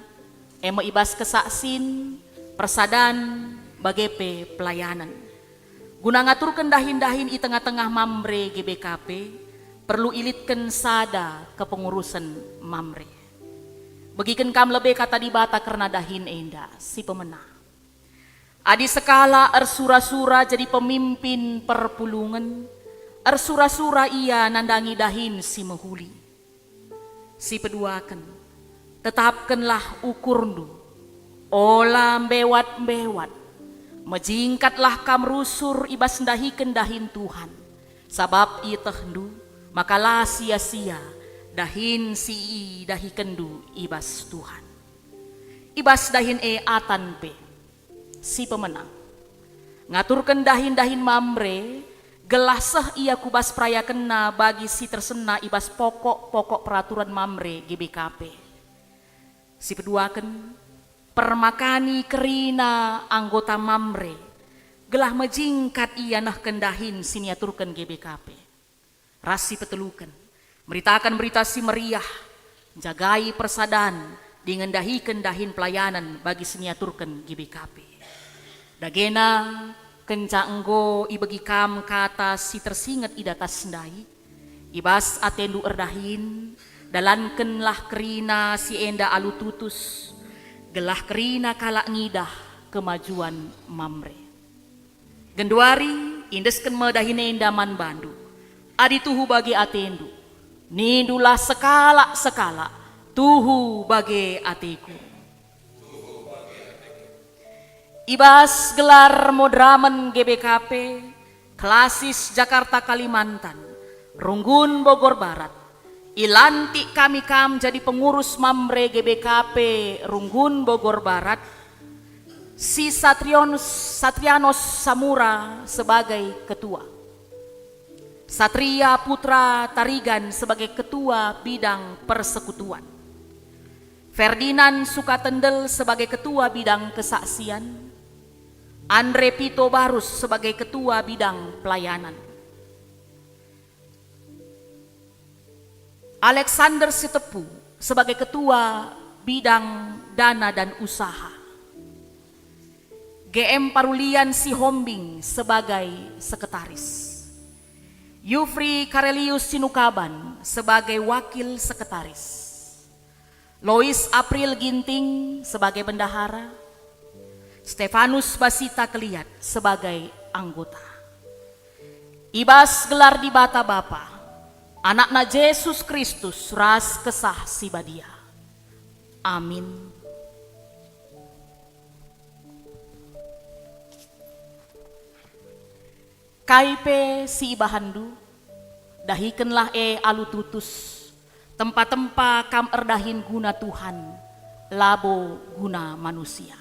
e me i bas kesaksin, persadan, bage pe pelayanen. Guna ngaturken dahin-dahin i tengah-tengah Mamre G B K P, perlu ilitken sada kepengurusen Mamre. Begiken kam lebe Kata Dibata kerna dahin enda si pemena. Adi sekalak ersura-sura jadi pemimpin perpulungen, ersura-sura ia nandangi dahin si mehuli. Si peduaken, tetapkenlah ukurndu, ola mbewat-mbewat. Mejingkatlah kam rusur i bas ndahiken dahin Tuhan, sabap ietehndu maka la sia-sia dahin si idahikenndu i bas Tuhan. I bas dahin e atan pe si pemena. Ngaturken dahin-dahin Mamre, gelah seh ia ku bas perayakenna bagi si tersena i bas pokok-pokok peraturen Mamre G B K P. Si peduaken, permakani kerina anggota Mamre, gelah mejingkat ia nehken dahin si niaturken G B K P. Ras si peteluken, meritaken Berita Si Meriah, njagai persadan, dingen ndahiken dahin pelayanen bagi si niaturken G B K P. Dagena, kenca enggo ibegi kam kata si tersinget i datas ndai, i bas atendu erdahin, dalankenlah kerina si enda alu tutus, gelah kerina kalak ngidah kemajuan Mamre. Genduari, iendesken me dahin enda man bandu. Adi tuhu bage atendu, nindulah sekalak-sekalak, "Tuhu bage ateku." I bas gelar moderamen G B K P, Klasis Jakarta Kalimantan, Runggun Bogor Barat, ilantik kami kam jadi pengurus Mamre G B K P Runggun Bogor Barat, si Satrion-, Satrianos Samura sebagai ketua, Satria Putra Tarigan sebagai ketua bidang persekutuan, Ferdinand Sukatendel sebagai ketua bidang kesaksian, Andre Pito Barus sebagai ketua bidang pelayanan. Alexander Sitepu sebagai ketua bidang dana dan usaha. G M Parulian Sihombing sebagai sekretaris. Yufri Karelius Sinukaban sebagai wakil sekretaris. Lois April Ginting sebagai bendahara. Stefanus Basita Keliat sebagai anggota. I bas gelar Dibata Bapa, Anakna Jesus Kristus ras Kesah Si Badia. Amin. Kai pe si ibahanndu, dahikenlah e alu tutus. Tempa-tempa kam erdahin guna Tuhan, labo guna manusia.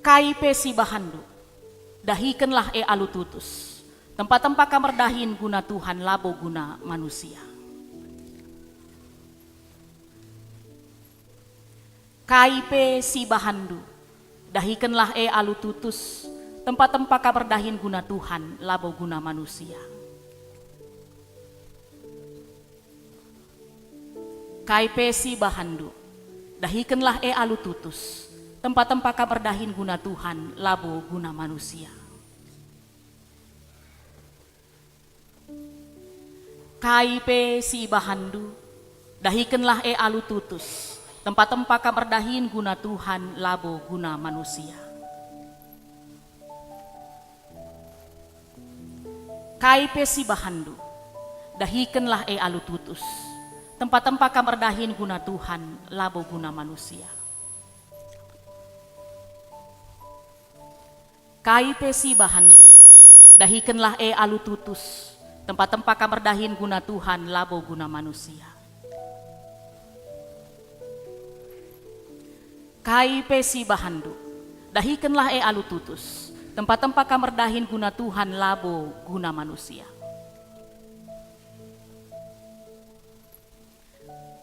Kai pe si ibahanndu, dahikenlah e alu tutus. Tempa-tempa kam erdahin guna Tuhan, labo guna manusia. Kai pe si ibahanndu, dahikenlah e alu tutus. Tempa-tempa kam erdahin guna Tuhan, labo guna manusia. Kai pe si ibahanndu, dahikenlah e alu tutus. Tempa-tempa kam erdahin guna Tuhan, labo guna manusia. Kai pe si ibahanndu, dahikenlah e alu tutus. Tempa-tempa kam erdahin guna Tuhan, labo guna manusia. Kai pe si ibahanndu, dahikenlah e alu tutus. Tempa-tempa kam erdahin guna Tuhan, labo guna manusia. Kai pe si ibahanndu, dahikenlah e alu tutus. Tempa-tempa kam erdahin guna Tuhan, labo guna manusia. Kai pe si ibahanndu, dahikenlah e alu tutus. Tempa-tempa kam erdahin guna Tuhan, labo guna manusia.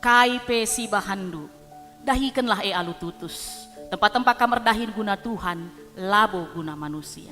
Kai pe si ibahanndu, dahikenlah e alu tutus. Tempa-tempa kam erdahin guna Tuhan, labo guna manusia.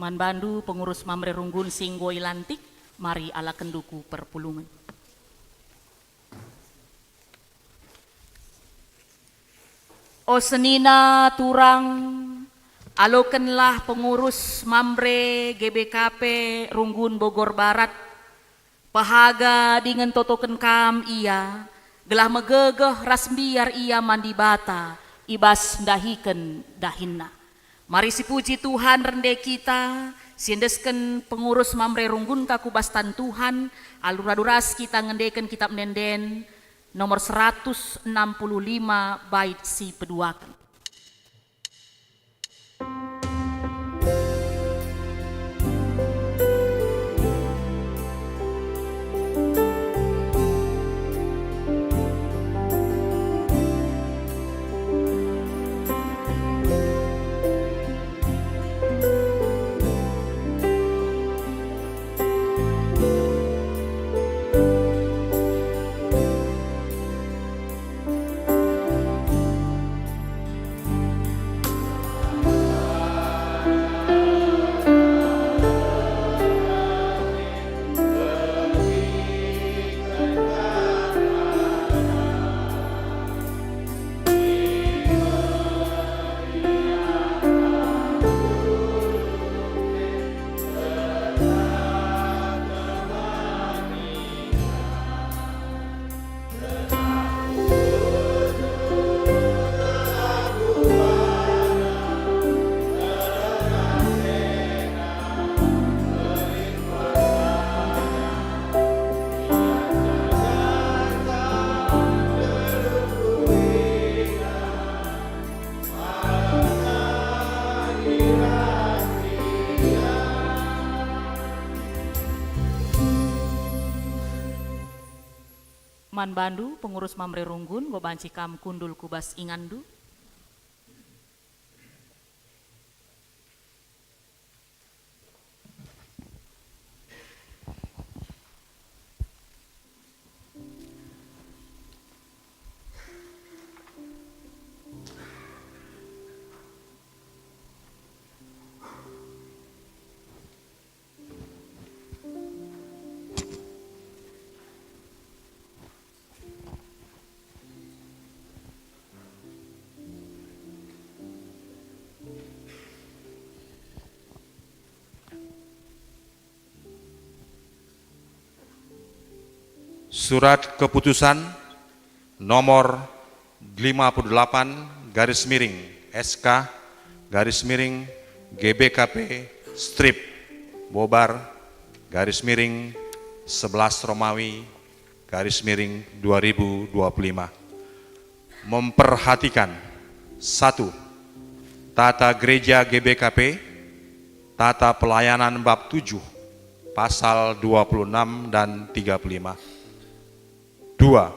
Man bandu pengurus Mamre Runggun si enggo ilantik, mari alakenndu ku perpulungen. O senina turang, alokenlah pengurus Mamre G B K P Runggun Bogor Barat, pehaga dingen totoken kam ia, gelah megegeh ras mbiar ia man Dibata i bas ndahiken dahinna. Mari sipuji Tuhan rende kita, siendesken pengurus Mamre Runggunta ku bas tan Tuhan, alu radu ras kita ngendeken Kitap Ende-enden nomor seratus enam puluh lima bait si peduaken. Man bandu, pengurus Mamre Runggun, enggo banci kam kundul ku bas inganndu. Surat Keputusan nomor lima puluh delapan garis miring S K garis miring G B K P strip Bobar garis miring sebelas Romawi garis miring dua ribu dua puluh lima. Memperhatikan: satu. Tata Gereja G B K P, Tata Pelayanan bab tujuh, pasal dua puluh enam dan tiga puluh lima. Dua.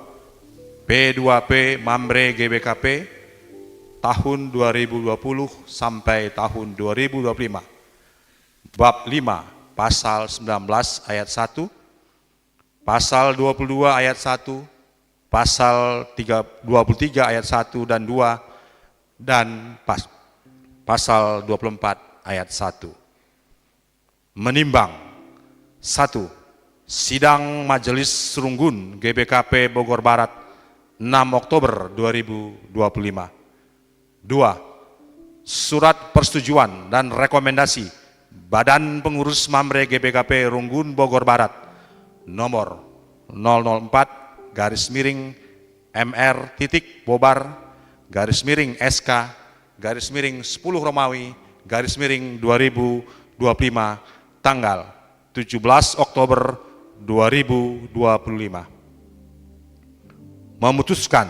P dua P Mamre G B K P tahun dua ribu dua puluh sampai tahun dua ribu dua puluh lima. Bab lima, pasal sembilan belas ayat satu, pasal dua puluh dua ayat satu, pasal tiga, dua puluh tiga ayat satu dan dua, dan pas-, pasal dua puluh empat ayat satu. Menimbang: satu. Sidang Majelis Runggun G B K P Bogor Barat, enam Oktober dua ribu dua puluh lima. Dua. Surat persetujuan dan rekomendasi Badan Pengurus Mamre G B K P Runggun Bogor Barat, nomor nol nol empat garis miring M R titik Bobar garis miring S K garis miring sepuluh Romawi garis miring dua ribu dua puluh lima, tanggal tujuh belas Oktober dua ribu dua puluh lima. Memutuskan: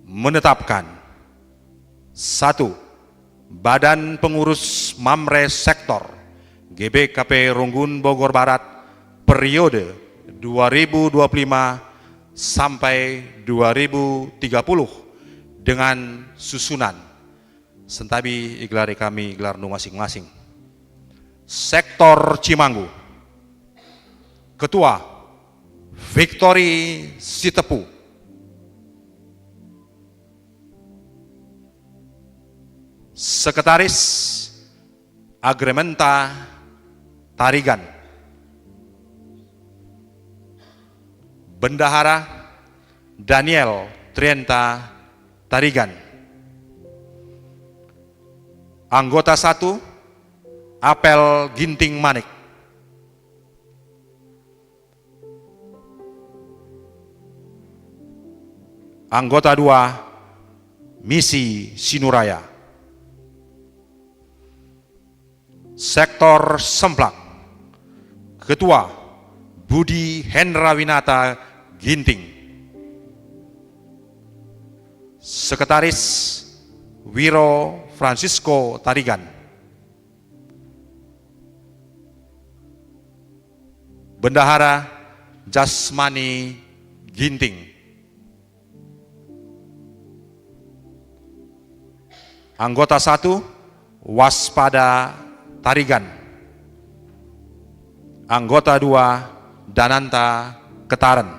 menetapkan: satu. Badan Pengurus Mamre Sektor G B K P Runggun Bogor Barat periode dua ribu dua puluh lima sampai dua ribu tiga puluh dengan susunan. Sentabi igelari kami gelarndu masing-masing. Sektor Cimanggu. Ketua, Victory Sitepu. Sekretaris, Agrementa Tarigan. Bendahara, Daniel Trienta Tarigan. Anggota satu, Apel Ginting Manik. Anggota dua, Misi Sinuraya. Sektor Semplak. Ketua, Budi Hendra Winata Ginting. Sekretaris, Wiro Francisco Tarigan. Bendahara, Jasmani Ginting. Anggota satu, Waspada Tarigan. Anggota dua, Dananta Ketaren.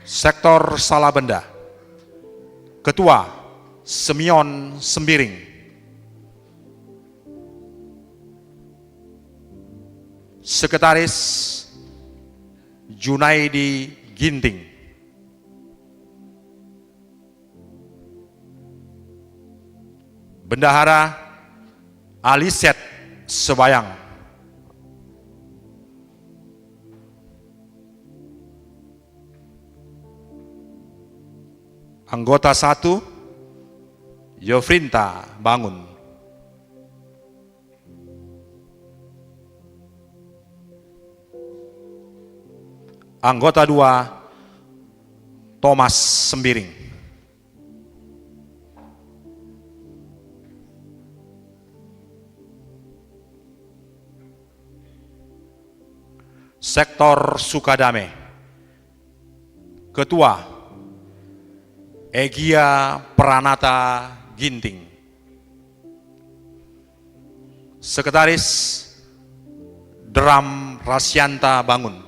Sektor Salabenda. Ketua, Simeon Sembiring. Sekretaris, Junaidi Ginting. Bendahara, Aliset Sebayang. Anggota satu, Yofrinta Bangun. Anggota dua, Thomas Sembiring. Sektor Sukadame. Ketua, Egia Pranata Ginting. Sekretaris, Deram Rasianta Bangun.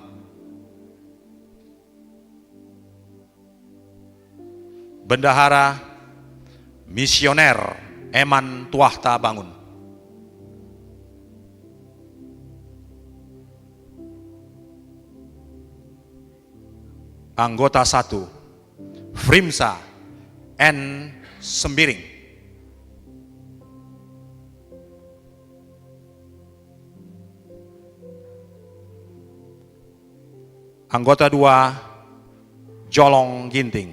Bendahara, Misioner Eman Tuahta Bangun. Anggota satu, Frimsa N Sembiring. Anggota dua, Jolong Ginting.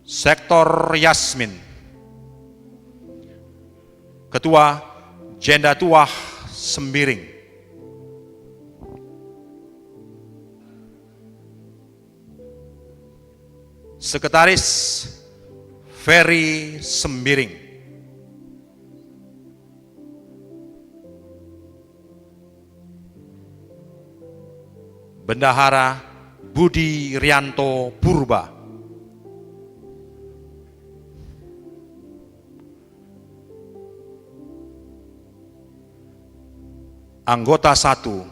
Sektor Yasmin. Ketua, Jenda Tuah Sembiring. Sekretaris, Ferry Sembiring. Bendahara, Budi Rianto Purba. Anggota satu,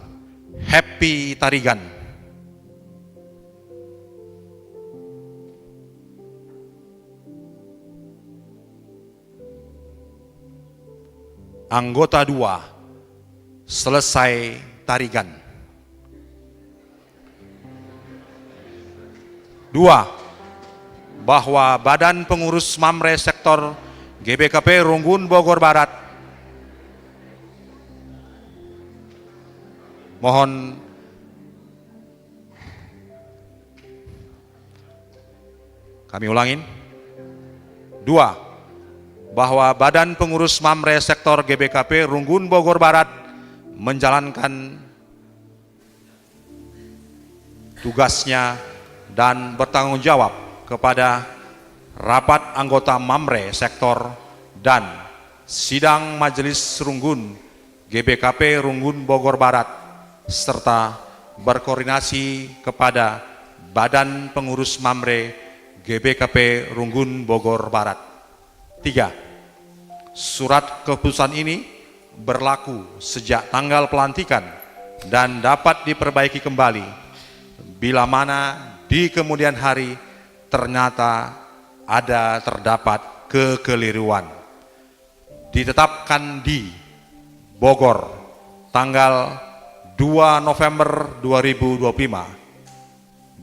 Happy Tarigan. Anggota dua, Selesai Tarigan. Dua, bahwa Badan Pengurus Mamre Sektor G B K P Runggun Bogor Barat, mohon, kami ulangin. Dua, bahwa Badan Pengurus Mamre Sektor G B K P Runggun Bogor Barat menjalankan tugasnya dan bertanggung jawab kepada rapat anggota Mamre Sektor dan sidang Majelis Runggun G B K P Runggun Bogor Barat, serta berkoordinasi kepada Badan Pengurus Mamre G B K P Runggun Bogor Barat. Tiga, surat keputusan ini berlaku sejak tanggal pelantikan dan dapat diperbaiki kembali bila mana di kemudian hari ternyata ada terdapat kekeliruan. Ditetapkan di Bogor, tanggal dua November dua ribu dua puluh lima,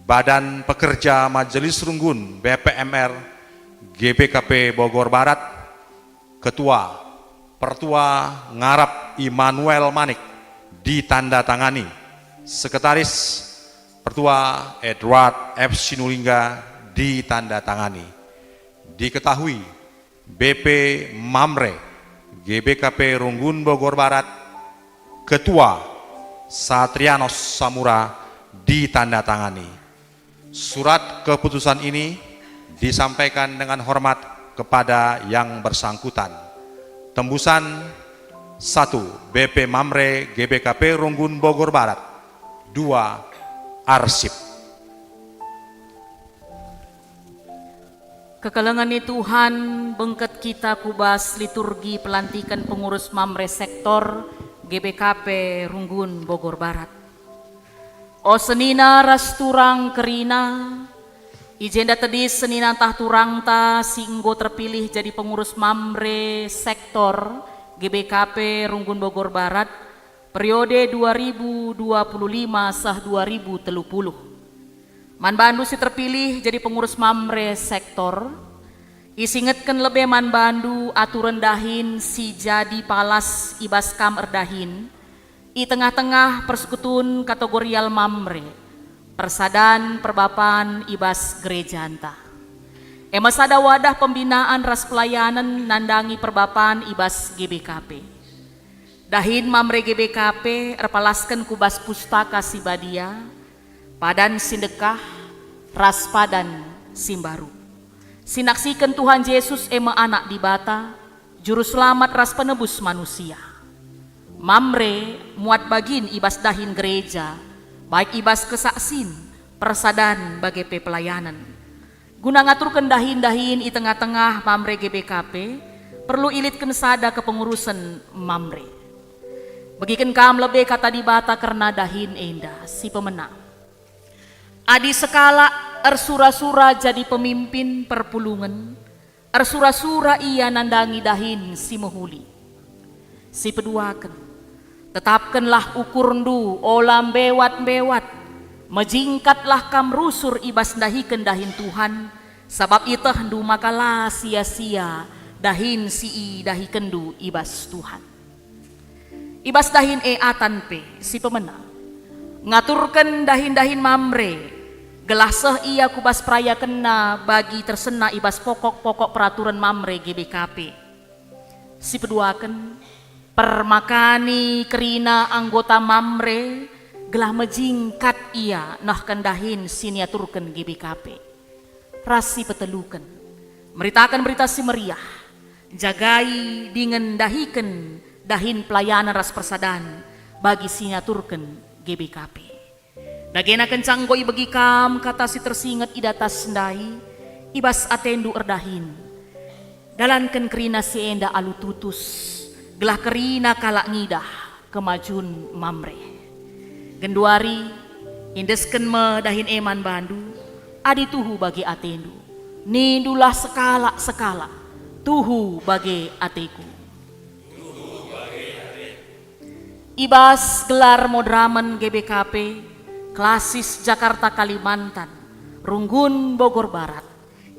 Badan Pekerja Majelis Runggun B P M R G B K P Bogor Barat, Ketua, Pertua Ngarap Immanuel Manik, ditandatangani. Sekretaris, Pertua Edward F Sinulinga, ditandatangani. Diketahui, B P Mamre G B K P Runggun Bogor Barat, Ketua Satrianos Samura, ditandatangani. Surat keputusan ini disampaikan dengan hormat kepada yang bersangkutan. Tembusan, satu, B P Mamre G B K P Runggun Bogor Barat. Dua, arsip. Kekelengen ni Tuhan, bengket kita ku bas liturgi pelantiken pengurus Mamre Sektor G B K P Runggun Bogor Barat. O senina ras turang kerina, i jenda tedis senina ntah turangta si enggo terpilih jadi pengurus Mamre Sektor G B K P Runggun Bogor Barat, periode dua ribu dua puluh lima seh dua ribu telu puluh. Man bandu si terpilih jadi pengurus Mamre Sektor, isingetken lebe man bandu aturen dahin si jadi palas i bas kam erdahin i tengah-tengah persekutuan kategorial Mamre, persadan perbapan i bas gerejanta. E me sada wadah pembinaan ras pelayanen nandangi perbapan i bas G B K P. Dahin Mamre G B K P erpalasken ku bas Pustaka Si Badia, padan si ndekah, ras padan si mbaru. Sinaksiken Tuhan Jesus e me Anak Dibata, Juru Selamat ras Penebus manusia. Mamre muat bagin i bas dahin gereja, baik i bas kesaksin, persadan bage pe pelayanen. Guna ngaturken dahin-dahin i tengah-tengah Mamre G B K P, perlu ilitken sada kepengurusen Mamre. Begiken kam lebe Kata Dibata kerna dahin enda si pemena. Adi sekalak ersura-sura jadi pemimpin perpulungen, ersura-sura ia nandangi dahin si mehuli. Si peduaken, tetapkenlah ukurndu, ola mbewat-mbewat. Mejingkatlah kam rusur i bas ndahiken dahin Tuhan, sabap ietehndu maka la sia-sia dahin si idahikenndu i bas Tuhan. I bas dahin e Atan pe si pemena ngaturken dahin-dahin Mamre, gelah seh ia ku bas perayakenna bagi tersena i bas pokok-pokok peraturen Mamre G B K P. Si peduaken, permakani kerina anggota Mamre, gelah mejing kat ia nehken dahin si niaturken G B K P. Ras si peteluken, meritaken Berita Si Meriah, jagai dingen ndahiken dahin pelayanan ras persadan bagi si niaturken G B K P. Dagena kenca enggo ibegi kam kata si tersinget i datas ndai, i bas atendu erdahin. Dalanken kerina si enda alu tutus, gelah kerina kalak ngidah kemajun Mamre. Genduari, indesken me dahin e man bandu, adi tuhu bage atendu. Nindulah sekalak-sekalak, "Tuhu bage ateku." I bas gelar moderamen G B K P, Klasis Jakarta Kalimantan, Runggun Bogor Barat,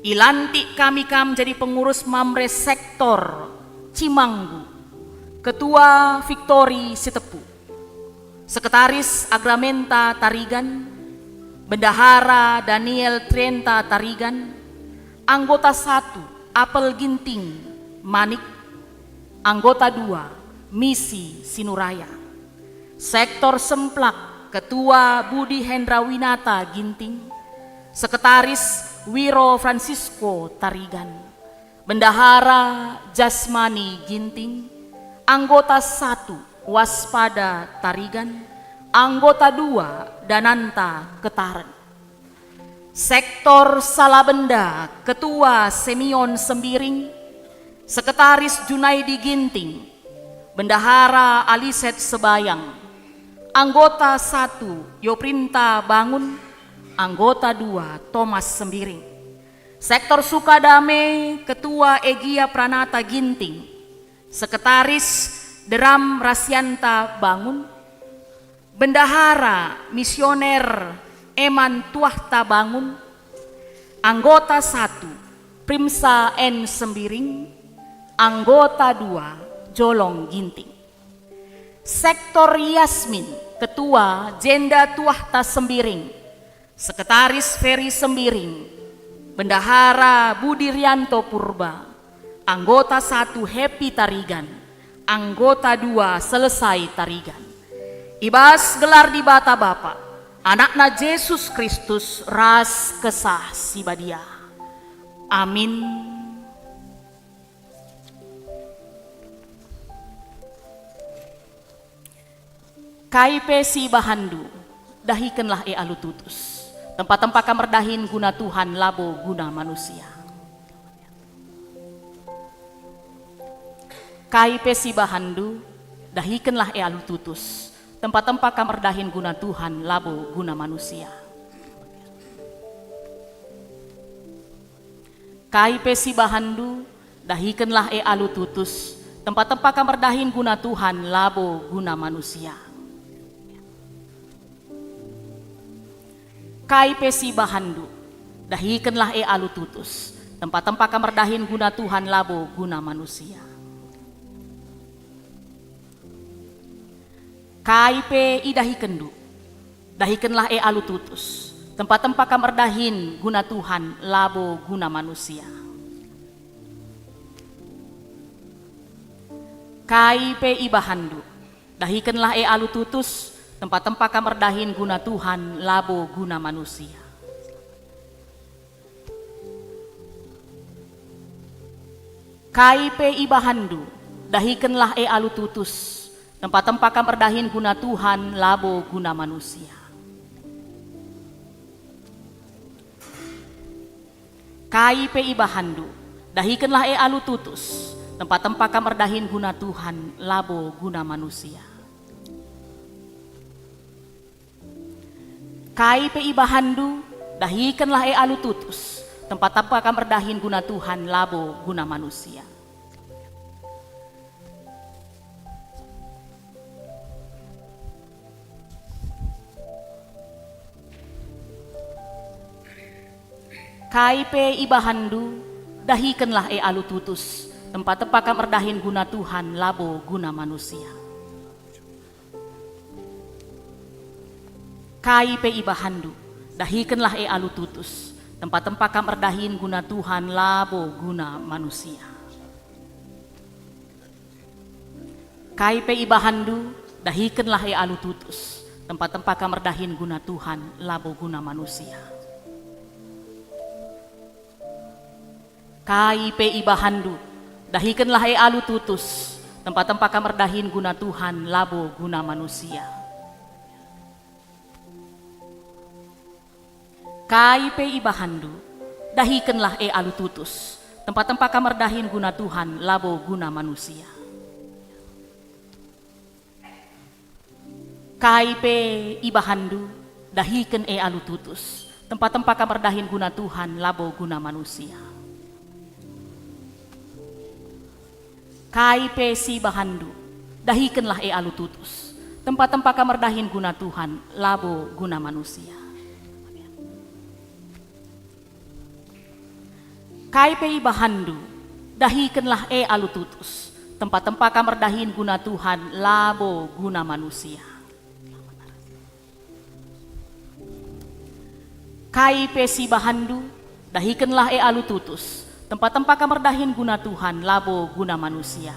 ilantik kami kam jadi pengurus Mamre Sektor Cimanggu, Ketua Victory Sitepu, Sekretaris Agramenta Tarigan, Bendahara Daniel Trenta Tarigan, anggota satu Apel Ginting Manik, anggota dua Misi Sinuraya. Sektor Semplak, Ketua Budi Hendra Winata Ginting, Sekretaris Wiro Francisco Tarigan, Bendahara Jasmani Ginting, anggota satu Waspada Tarigan, anggota dua Dananta Ketaren. Sektor Salabenda, Ketua Semion Sembiring, Sekretaris Junaidi Ginting, Bendahara Aliset Sebayang, anggota satu Yoprinta Bangun, anggota dua Thomas Sembiring. Sektor Sukadame, Ketua Egia Pranata Ginting, Sekretaris Deram Rasianta Bangun, Bendahara Misioner Eman Tuahta Bangun, anggota satu Primsa N Sembiring, anggota dua Jolong Ginting. Sektor Yasmin, Ketua Jenda Tuahta Sembiring, Sekretaris Ferry Sembiring, Bendahara Budi Rianto Purba, anggota satu Happy Tarigan, anggota dua Selesai Tarigan. I bas gelar Dibata Bapa, Anakna Jesus Kristus ras Kesah Si Badia. Amin. Kai pe si ibahanndu, dahikenlah e alu tutus. Tempa-tempa kam erdahin guna Tuhan, labo guna manusia. Kai pe si ibahanndu, dahikenlah e alu tutus. Tempa-tempa kam erdahin guna Tuhan, labo guna manusia. Kai pe si ibahanndu, dahikenlah e alu tutus, tempa-tempa kam erdahin guna Tuhan, labo guna manusia. Kai pe si ibahanndu, dahikenlah e alu tutus, tempa-tempa kam erdahin guna Tuhan, labo guna manusia. Kai pe idahikenndu, dahikenlah e alu tutus. Tempa-tempa kam erdahin guna Tuhan, labo guna manusia. Kai pe ibahanndu, dahikenlah e alu tutus. Tempa-tempa kam erdahin guna Tuhan, labo guna manusia. Kai pe ibahanndu, dahikenlah e alu tutus. Tempa-tempa kam erdahin guna Tuhan, labo guna manusia. Kai pe ibahanndu, dahikenlah e alu tutus. Tempa-tempa kam erdahin guna Tuhan, labo guna manusia. Kai pe ibahanndu, dahikenlah e alu tutus. Tempa-tempa kam erdahin guna Tuhan, labo guna manusia. Kai pe ibahanndu, dahikenlah e alu tutus. Tempa-tempa kam erdahin guna Tuhan, labo guna manusia. Kai pe ibahanndu, dahikenlah e alu tutus. Tempa-tempa kam erdahin guna Tuhan, labo guna manusia. Kai pe ibahanndu, dahikenlah e alu tutus. Tempa-tempa kam erdahin guna Tuhan, labo guna manusia. Kai pe ibahanndu, dahikenlah e alu tutus. Tempa-tempa kam erdahin guna Tuhan, labo guna manusia. Kai pe ibahanndu, dahikenlah e alu tutus. Tempa-tempa kam erdahin guna Tuhan, labo guna manusia. Kai pe ibahanndu, dahiken e alu tutus. Tempa-tempa kam erdahin guna Tuhan, labo guna manusia. Kai pe si ibahanndu, dahikenlah e alu tutus. Tempa-tempa kam erdahin guna Tuhan, labo guna manusia. Kai pe ibahanndu, dahikenlah e alu tutus. Tempa-tempa kam erdahin guna Tuhan, labo guna manusia. Kai pe si ibahanndu, dahikenlah e alu tutus. Tempa-tempa kam erdahin guna Tuhan, labo guna manusia.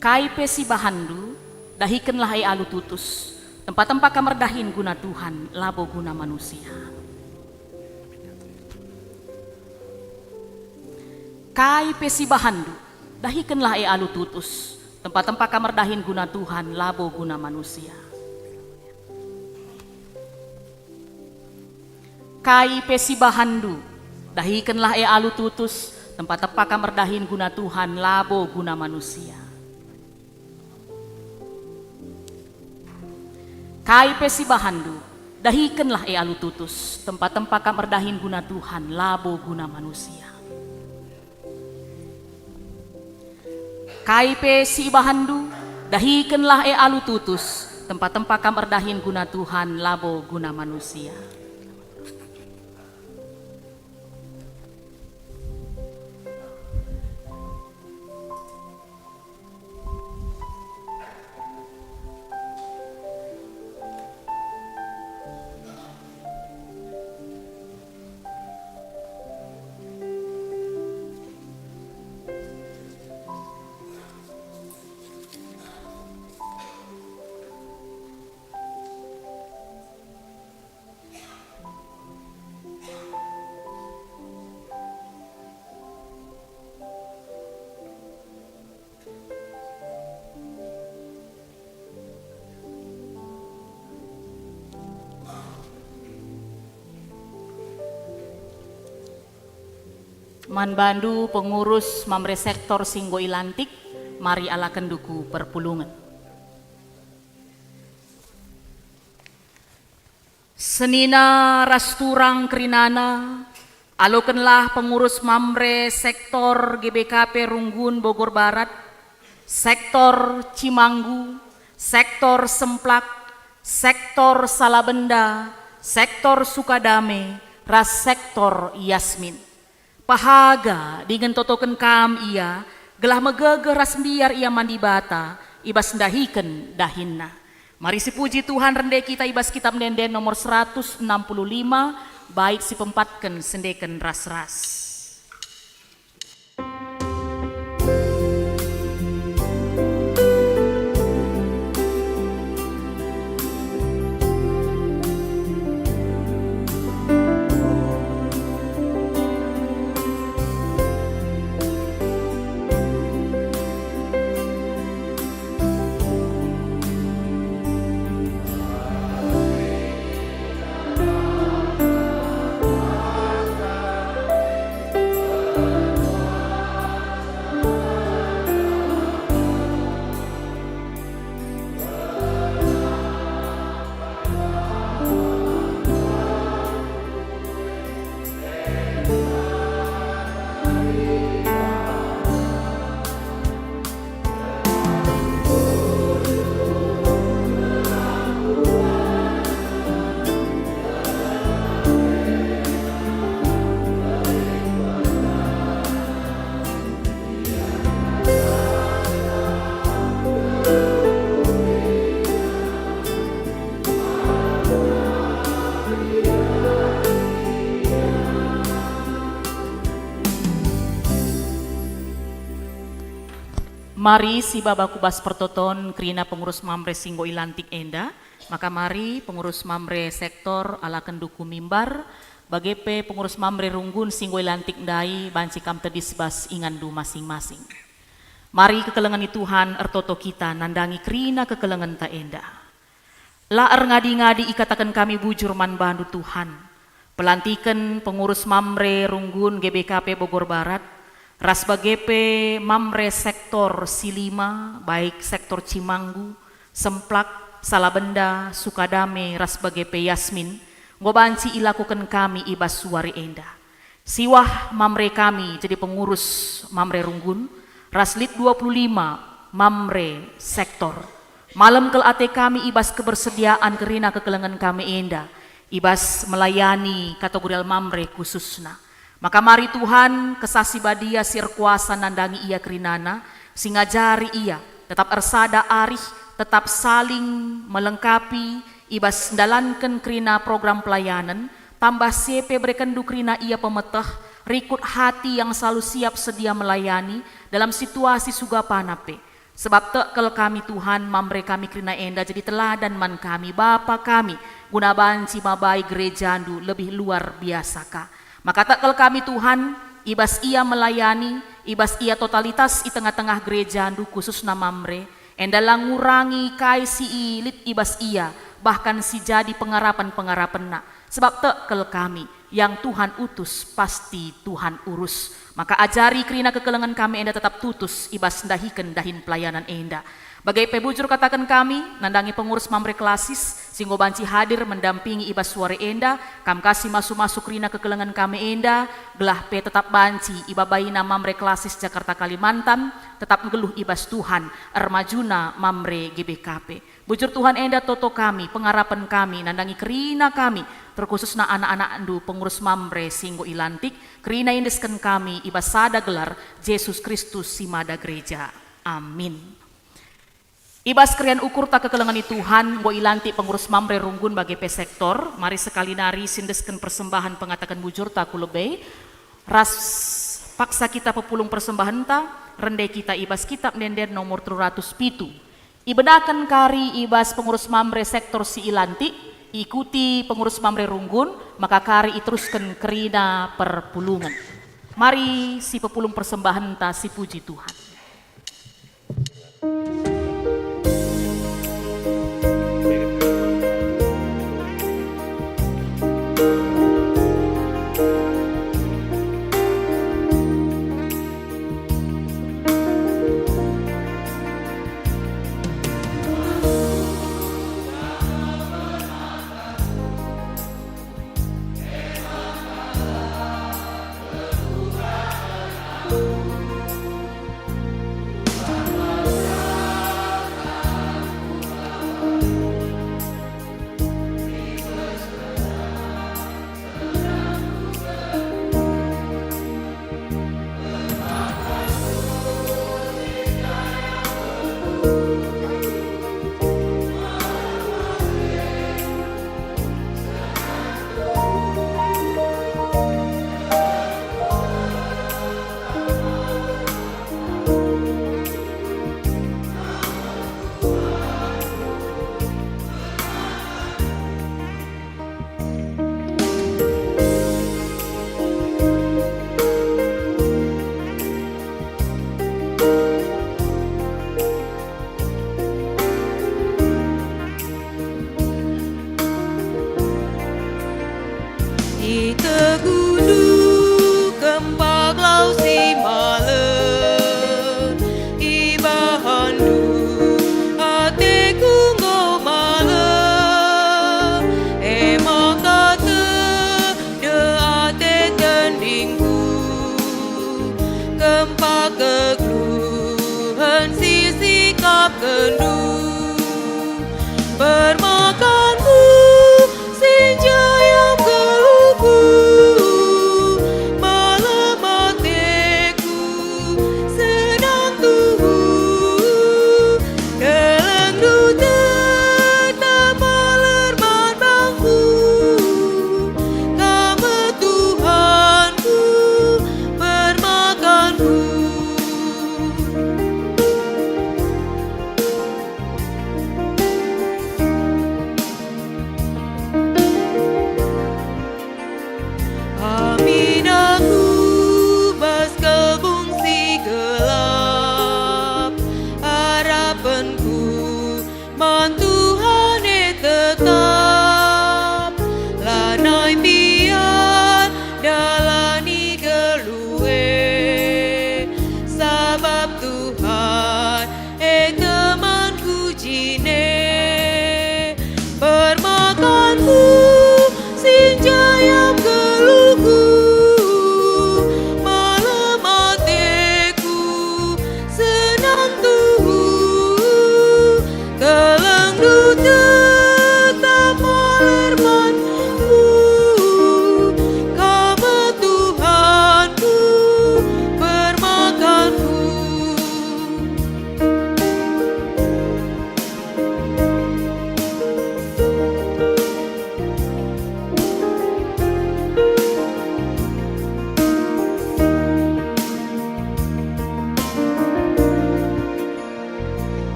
Kai pe si ibahanndu, dahikenlah e alu tutus. Tempa-tempa kam erdahin guna Tuhan, labo guna manusia. Kai pe si ibahanndu, dahikenlah e alu tutus. Tempa-tempa kam erdahin guna Tuhan, labo guna manusia. Kai pe si ibahanndu, dahikenlah e alu tutus. Tempa-tempa kam erdahin guna Tuhan, labo guna manusia. Kai pe si ibahanndu, dahikenlah e alu tutus. Tempa-tempa kam erdahin guna Tuhan, labo guna manusia. Kai pe si ibahanndu, dahikenlah e alu tutus. Tempa-tempa kam erdahin guna Tuhan, labo guna manusia. Man bandu pengurus Mamre Sektor si enggo ilantik, mari alakenndu ku perpulungen. Senina ras turang kerinana, alokenlah pengurus Mamre Sektor G B K P Runggun Bogor Barat, Sektor Cimanggu, Sektor Semplak, Sektor Salabenda, Sektor Sukadame, ras Sektor Yasmin. Pahaga dingen totoken kam ia, gelah megegeh ras mbiar ia man Dibata i bas ndahiken dahinna. Mari sipuji Tuhan rende kita i bas Kitab Ende-enden nomor seratus enam puluh lima, bait si peempatken sendeken ras-ras. Mari sibaba ku bas pertoton kerina pengurus Mamre si enggo ilantik enda, maka mari pengurus Mamre sektor alakenndu ku mimbar, bage pe pengurus Mamre runggun si enggo ilantik ndai banci kam tedis bas inganndu masing-masing. Mari kekelengen ni Tuhan ertoto kita nandangi kerina kekelengenta enda. La erngadi-ngadi ikataken kami bujur man baNdu, Tuhan. Pelantiken pengurus Mamre runggun G B K P Bogor Barat, ras bage pe Mamre sektor si lima, baik sektor Cimanggu, Semplak, Salabenda, Sukadame, ras bage pe Yasmin, enggo banci ilakoken kami i bas wari enda. Siwah Mamre kami jadi pengurus Mamre runggun, ras lit dua puluh lima Mamre sektor. Malem kal ate kami i bas kebersediaan kerina kekelengen kami enda, i bas melayani kategorial Mamre khususna. Maka mari Tuhan, Kesah Si Badia si erkuasa nandangi ia kerinana, si ngajari ia, tetap ersada arih, tetap saling melengkapi, i bas ndalanken kerina program pelayanen, tambah si e pe berekenndu kerina ia pemeteh, rikut hati yang selalu siap sedia melayani dalam situasi sugapana pe. Sebab tek kal kami, Tuhan, Mamre kami kerina enda jadi teladan man kami, Bapa kami, guna banci mabai gerejaNdu lebih luar biasa ka. Maka tek kal kami, Tuhan, i bas ia melayani, i bas ia totalitas i tengah-tengah gerejaNdu, khususna Mamre, enda la ngurangi kai si i lit i bas ia, bahkan si jadi pengarapen-pengarapenna. Sebab tek kal kami, yang Tuhan utus pasti Tuhan urus. Maka ajari kerina kekelengen kami enda tetap tutus i bas ndahiken dahin pelayanan enda. Bage pe bujur kataken kami, nandangi pengurus Mamre Klasis, si enggo banci hadir mendampingi i bas wari enda, kam ka si masu-masu kerina kekelengen kami enda, gelah pe tetap banci ibabaina Mamre Klasis Jakarta Kalimantan, tetap nggeluh i bas Tuhan, ermajuna Mamre G B K P. Bujur Tuhan, enda toto kami, pengarapen kami, nandangi kerina kami, terkhususna anak-anakNdu pengurus Mamre si enggo ilantik, kerina iendesken kami i bas sada gelar, Jesus Kristus si mada gereja. Amin. I bas keriahen ukurta kekelengen ni Tuhan, enggo ilantik pengurus Mamre runggun bage pe sektor. Mari sekali nari siendesken persembahen pengataken bujurta ku lebe, ras paksa kita pepulung persembahenta, rende kita i bas Kitab Ende-enden nomor telu ratus pitu. Ibenaken kari i bas pengurus Mamre sektor si ilantik, iikuti pengurus Mamre runggun, maka kari iterusken kerina perpulungen. Mari sipepulung persembahenta sipuji Tuhan. Iteguhndu kempak lau si malem, ibahanndu ateku enggo malem, e maka teh de ate tendingku, kempak kegeluhen si sikapkenndu. Permakanmu si njayap geluhku, malem ateku, senang tuhu, kelengndu tetap malem man bangku.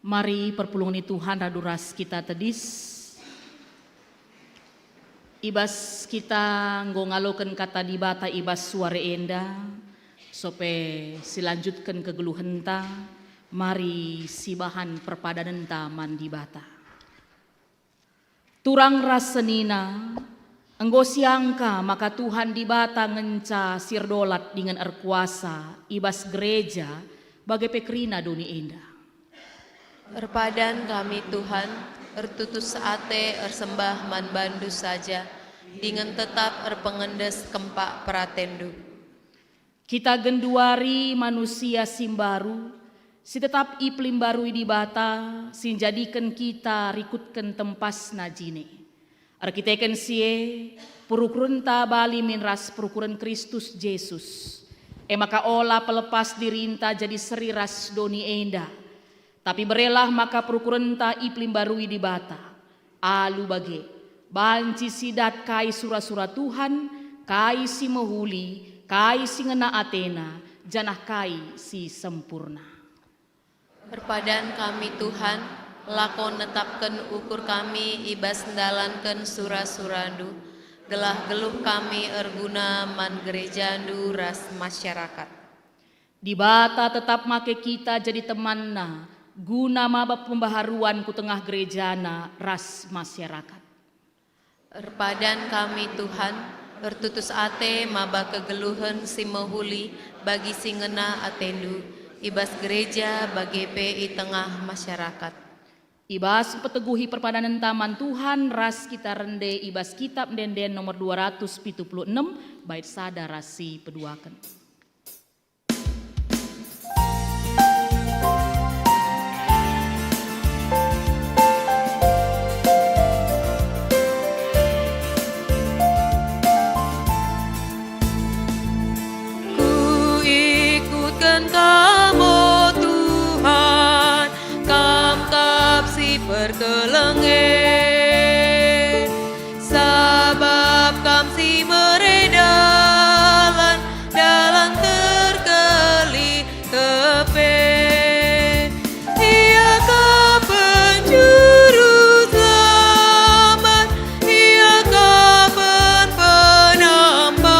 Mari perpulungen ni Tuhan radu ras kita tedis. I bas kita enggo ngaloken Kata Dibata i bas suara enda, sope silanjutken kegeluhenta, mari sibahan perpadanenta man Dibata. Turang ras senina, enggo siangka maka Tuhan Dibata ngenca si erdolat dingen erkuasa i bas gereja bage pe kerina doni enda. Erpadan kami, Tuhan, ertutus ate ersembah man bandu saja, dingen tetap erpengendes kempak peratendu. Kita genduari manusia si mbaru, si tetap ipelimbarui Dibata, si njadiken kita rikutken tempasNa jine. Erkiteken si e, perukurenta bali min ras perukuren Kristus Jesus. E maka ola pelepas dirinta jadi seri ras doni enda, tapi berelah maka perukurenta ipelimbarui Dibata. Alu bage, banci sidat kai sura-sura Tuhan, kai si mehuli, kai si ngena ateNa, janah kai si sempurna. Erpadan kami, Tuhan, lako netapken ukur kami i bas ndalanken sura-suraNdu, gelah geluh kami erguna man gerejaNdu ras masyarakat. Dibata tetap make kita jadi temanNa, guna maba pembaharuan ku tengah gerejaNa ras masyarakat. Erpadan kami, Tuhan, ertutus ate maba kegeluhen si mehuli bagi si ngena ateNdu, i bas gereja bage pe i tengah masyarakat. I bas mpeteguhi perpadanenta man Tuhan ras kita rende i bas Kitab Ende-enden nomor dua ratus pitu puluh enem, bait sada ras si peduaken. Kuikutken Kam, o Tuhan, Kam kap si perkeleng e. Sabap Kam si mere dalan, dalan terkelih kepe. Ia kap penjuru selamat, Ia kap penampat.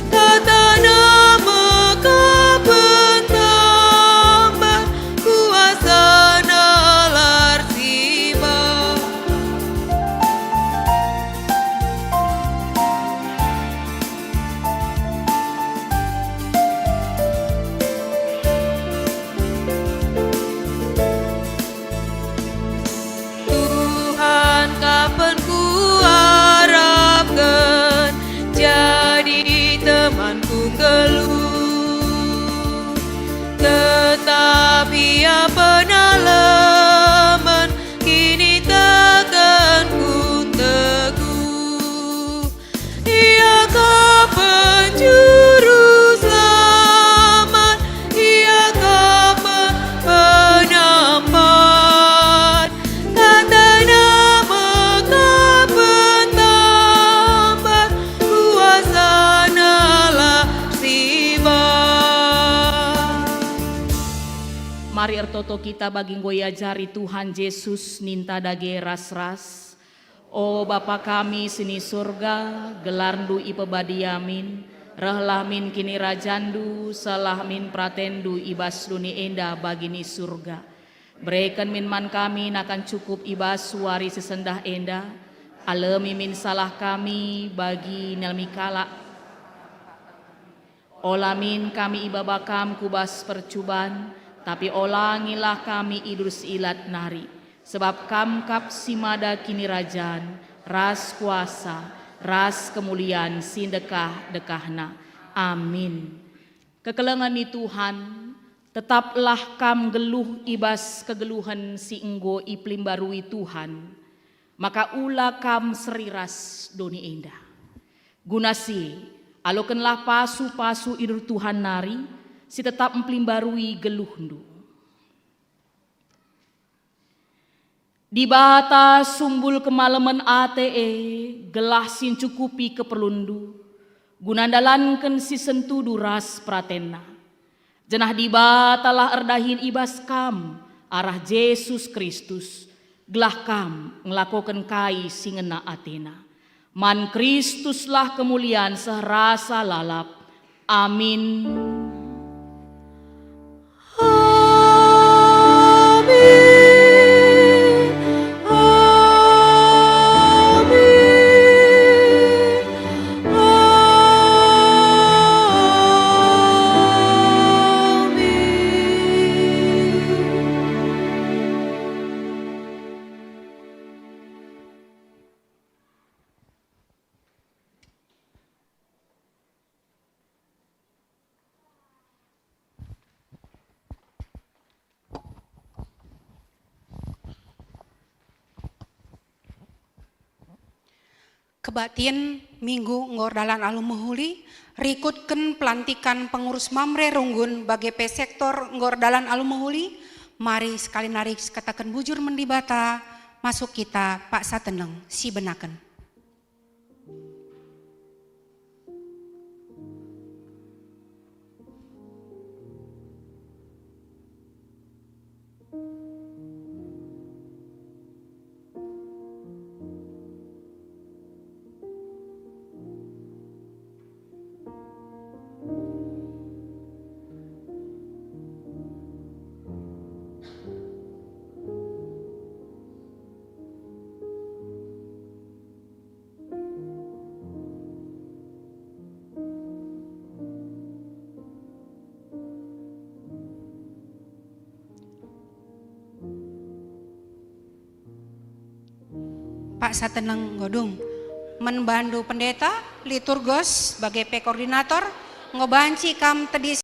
KataNa mekap pentambat, kuasaNa la ersiba. Tuhan, kapen kuarapken jadi temanku nggeluh. Tetap Ia penalemen, kinitekenku teguh. Ia kap penjuru selamat, Ia kap penampat. KataNa mekap pentambat, kuasaNa la ersiba. Mari ertoto kita bagi enggo iajari Tuhan Jesus ninta dage ras-ras. O Bapa kami si ni Surga, gelarNdu ipebadia min, rehlah min kinirajanNdu, sehlah min peratenNdu i bas doni enda bagi ni Surga. Bereken min man kami nakan cukup i bas wari si sendah enda, alemi min salah kami bagi nalemi kalak. Ola min kami ibaba Kam ku bas percuban, tapi olangilah kami idur si ilat nari, sebab Kam kap si mada kinirajan, ras kuasa, ras kemulian si ndekah-ndekahna. Amin. Kekelengen ni Tuhan, tetaplah kam nggeluh i bas kegeluhen si enggo ipelimbarui Tuhan, maka ula kam seri ras doni enda. Guna si e, alokenlah pasu-pasu idur Tuhan nari, si tetap mpelimbarui geluhndu. Dibata sumbul kemalemen ate e, gelah si ncukupi keperlunndu, guna ndalanken si sentudu ras peratenNa. Janah Dibatalah erdahin i bas kam, arah Jesus Kristus, gelah kam ngelakoken kai si ngena atena. Man Kristuslah kemulian seh rasa lalap. Amin. Amin. Amin. Amin. Kebaktin Minggu enggo erdalan alu mehuli, rikutken pelantikan pengurus Mamre Runggun bage pe sektor enggo erdalan alu mehuli. Mari sekali nari sikataken bujur man Dibata, masuk kita paksa teneng sibenaken. Paksa teneng enggo dung. Man bandu pendeta, liturgos, bage pe koordinator, enggo banci kam tedis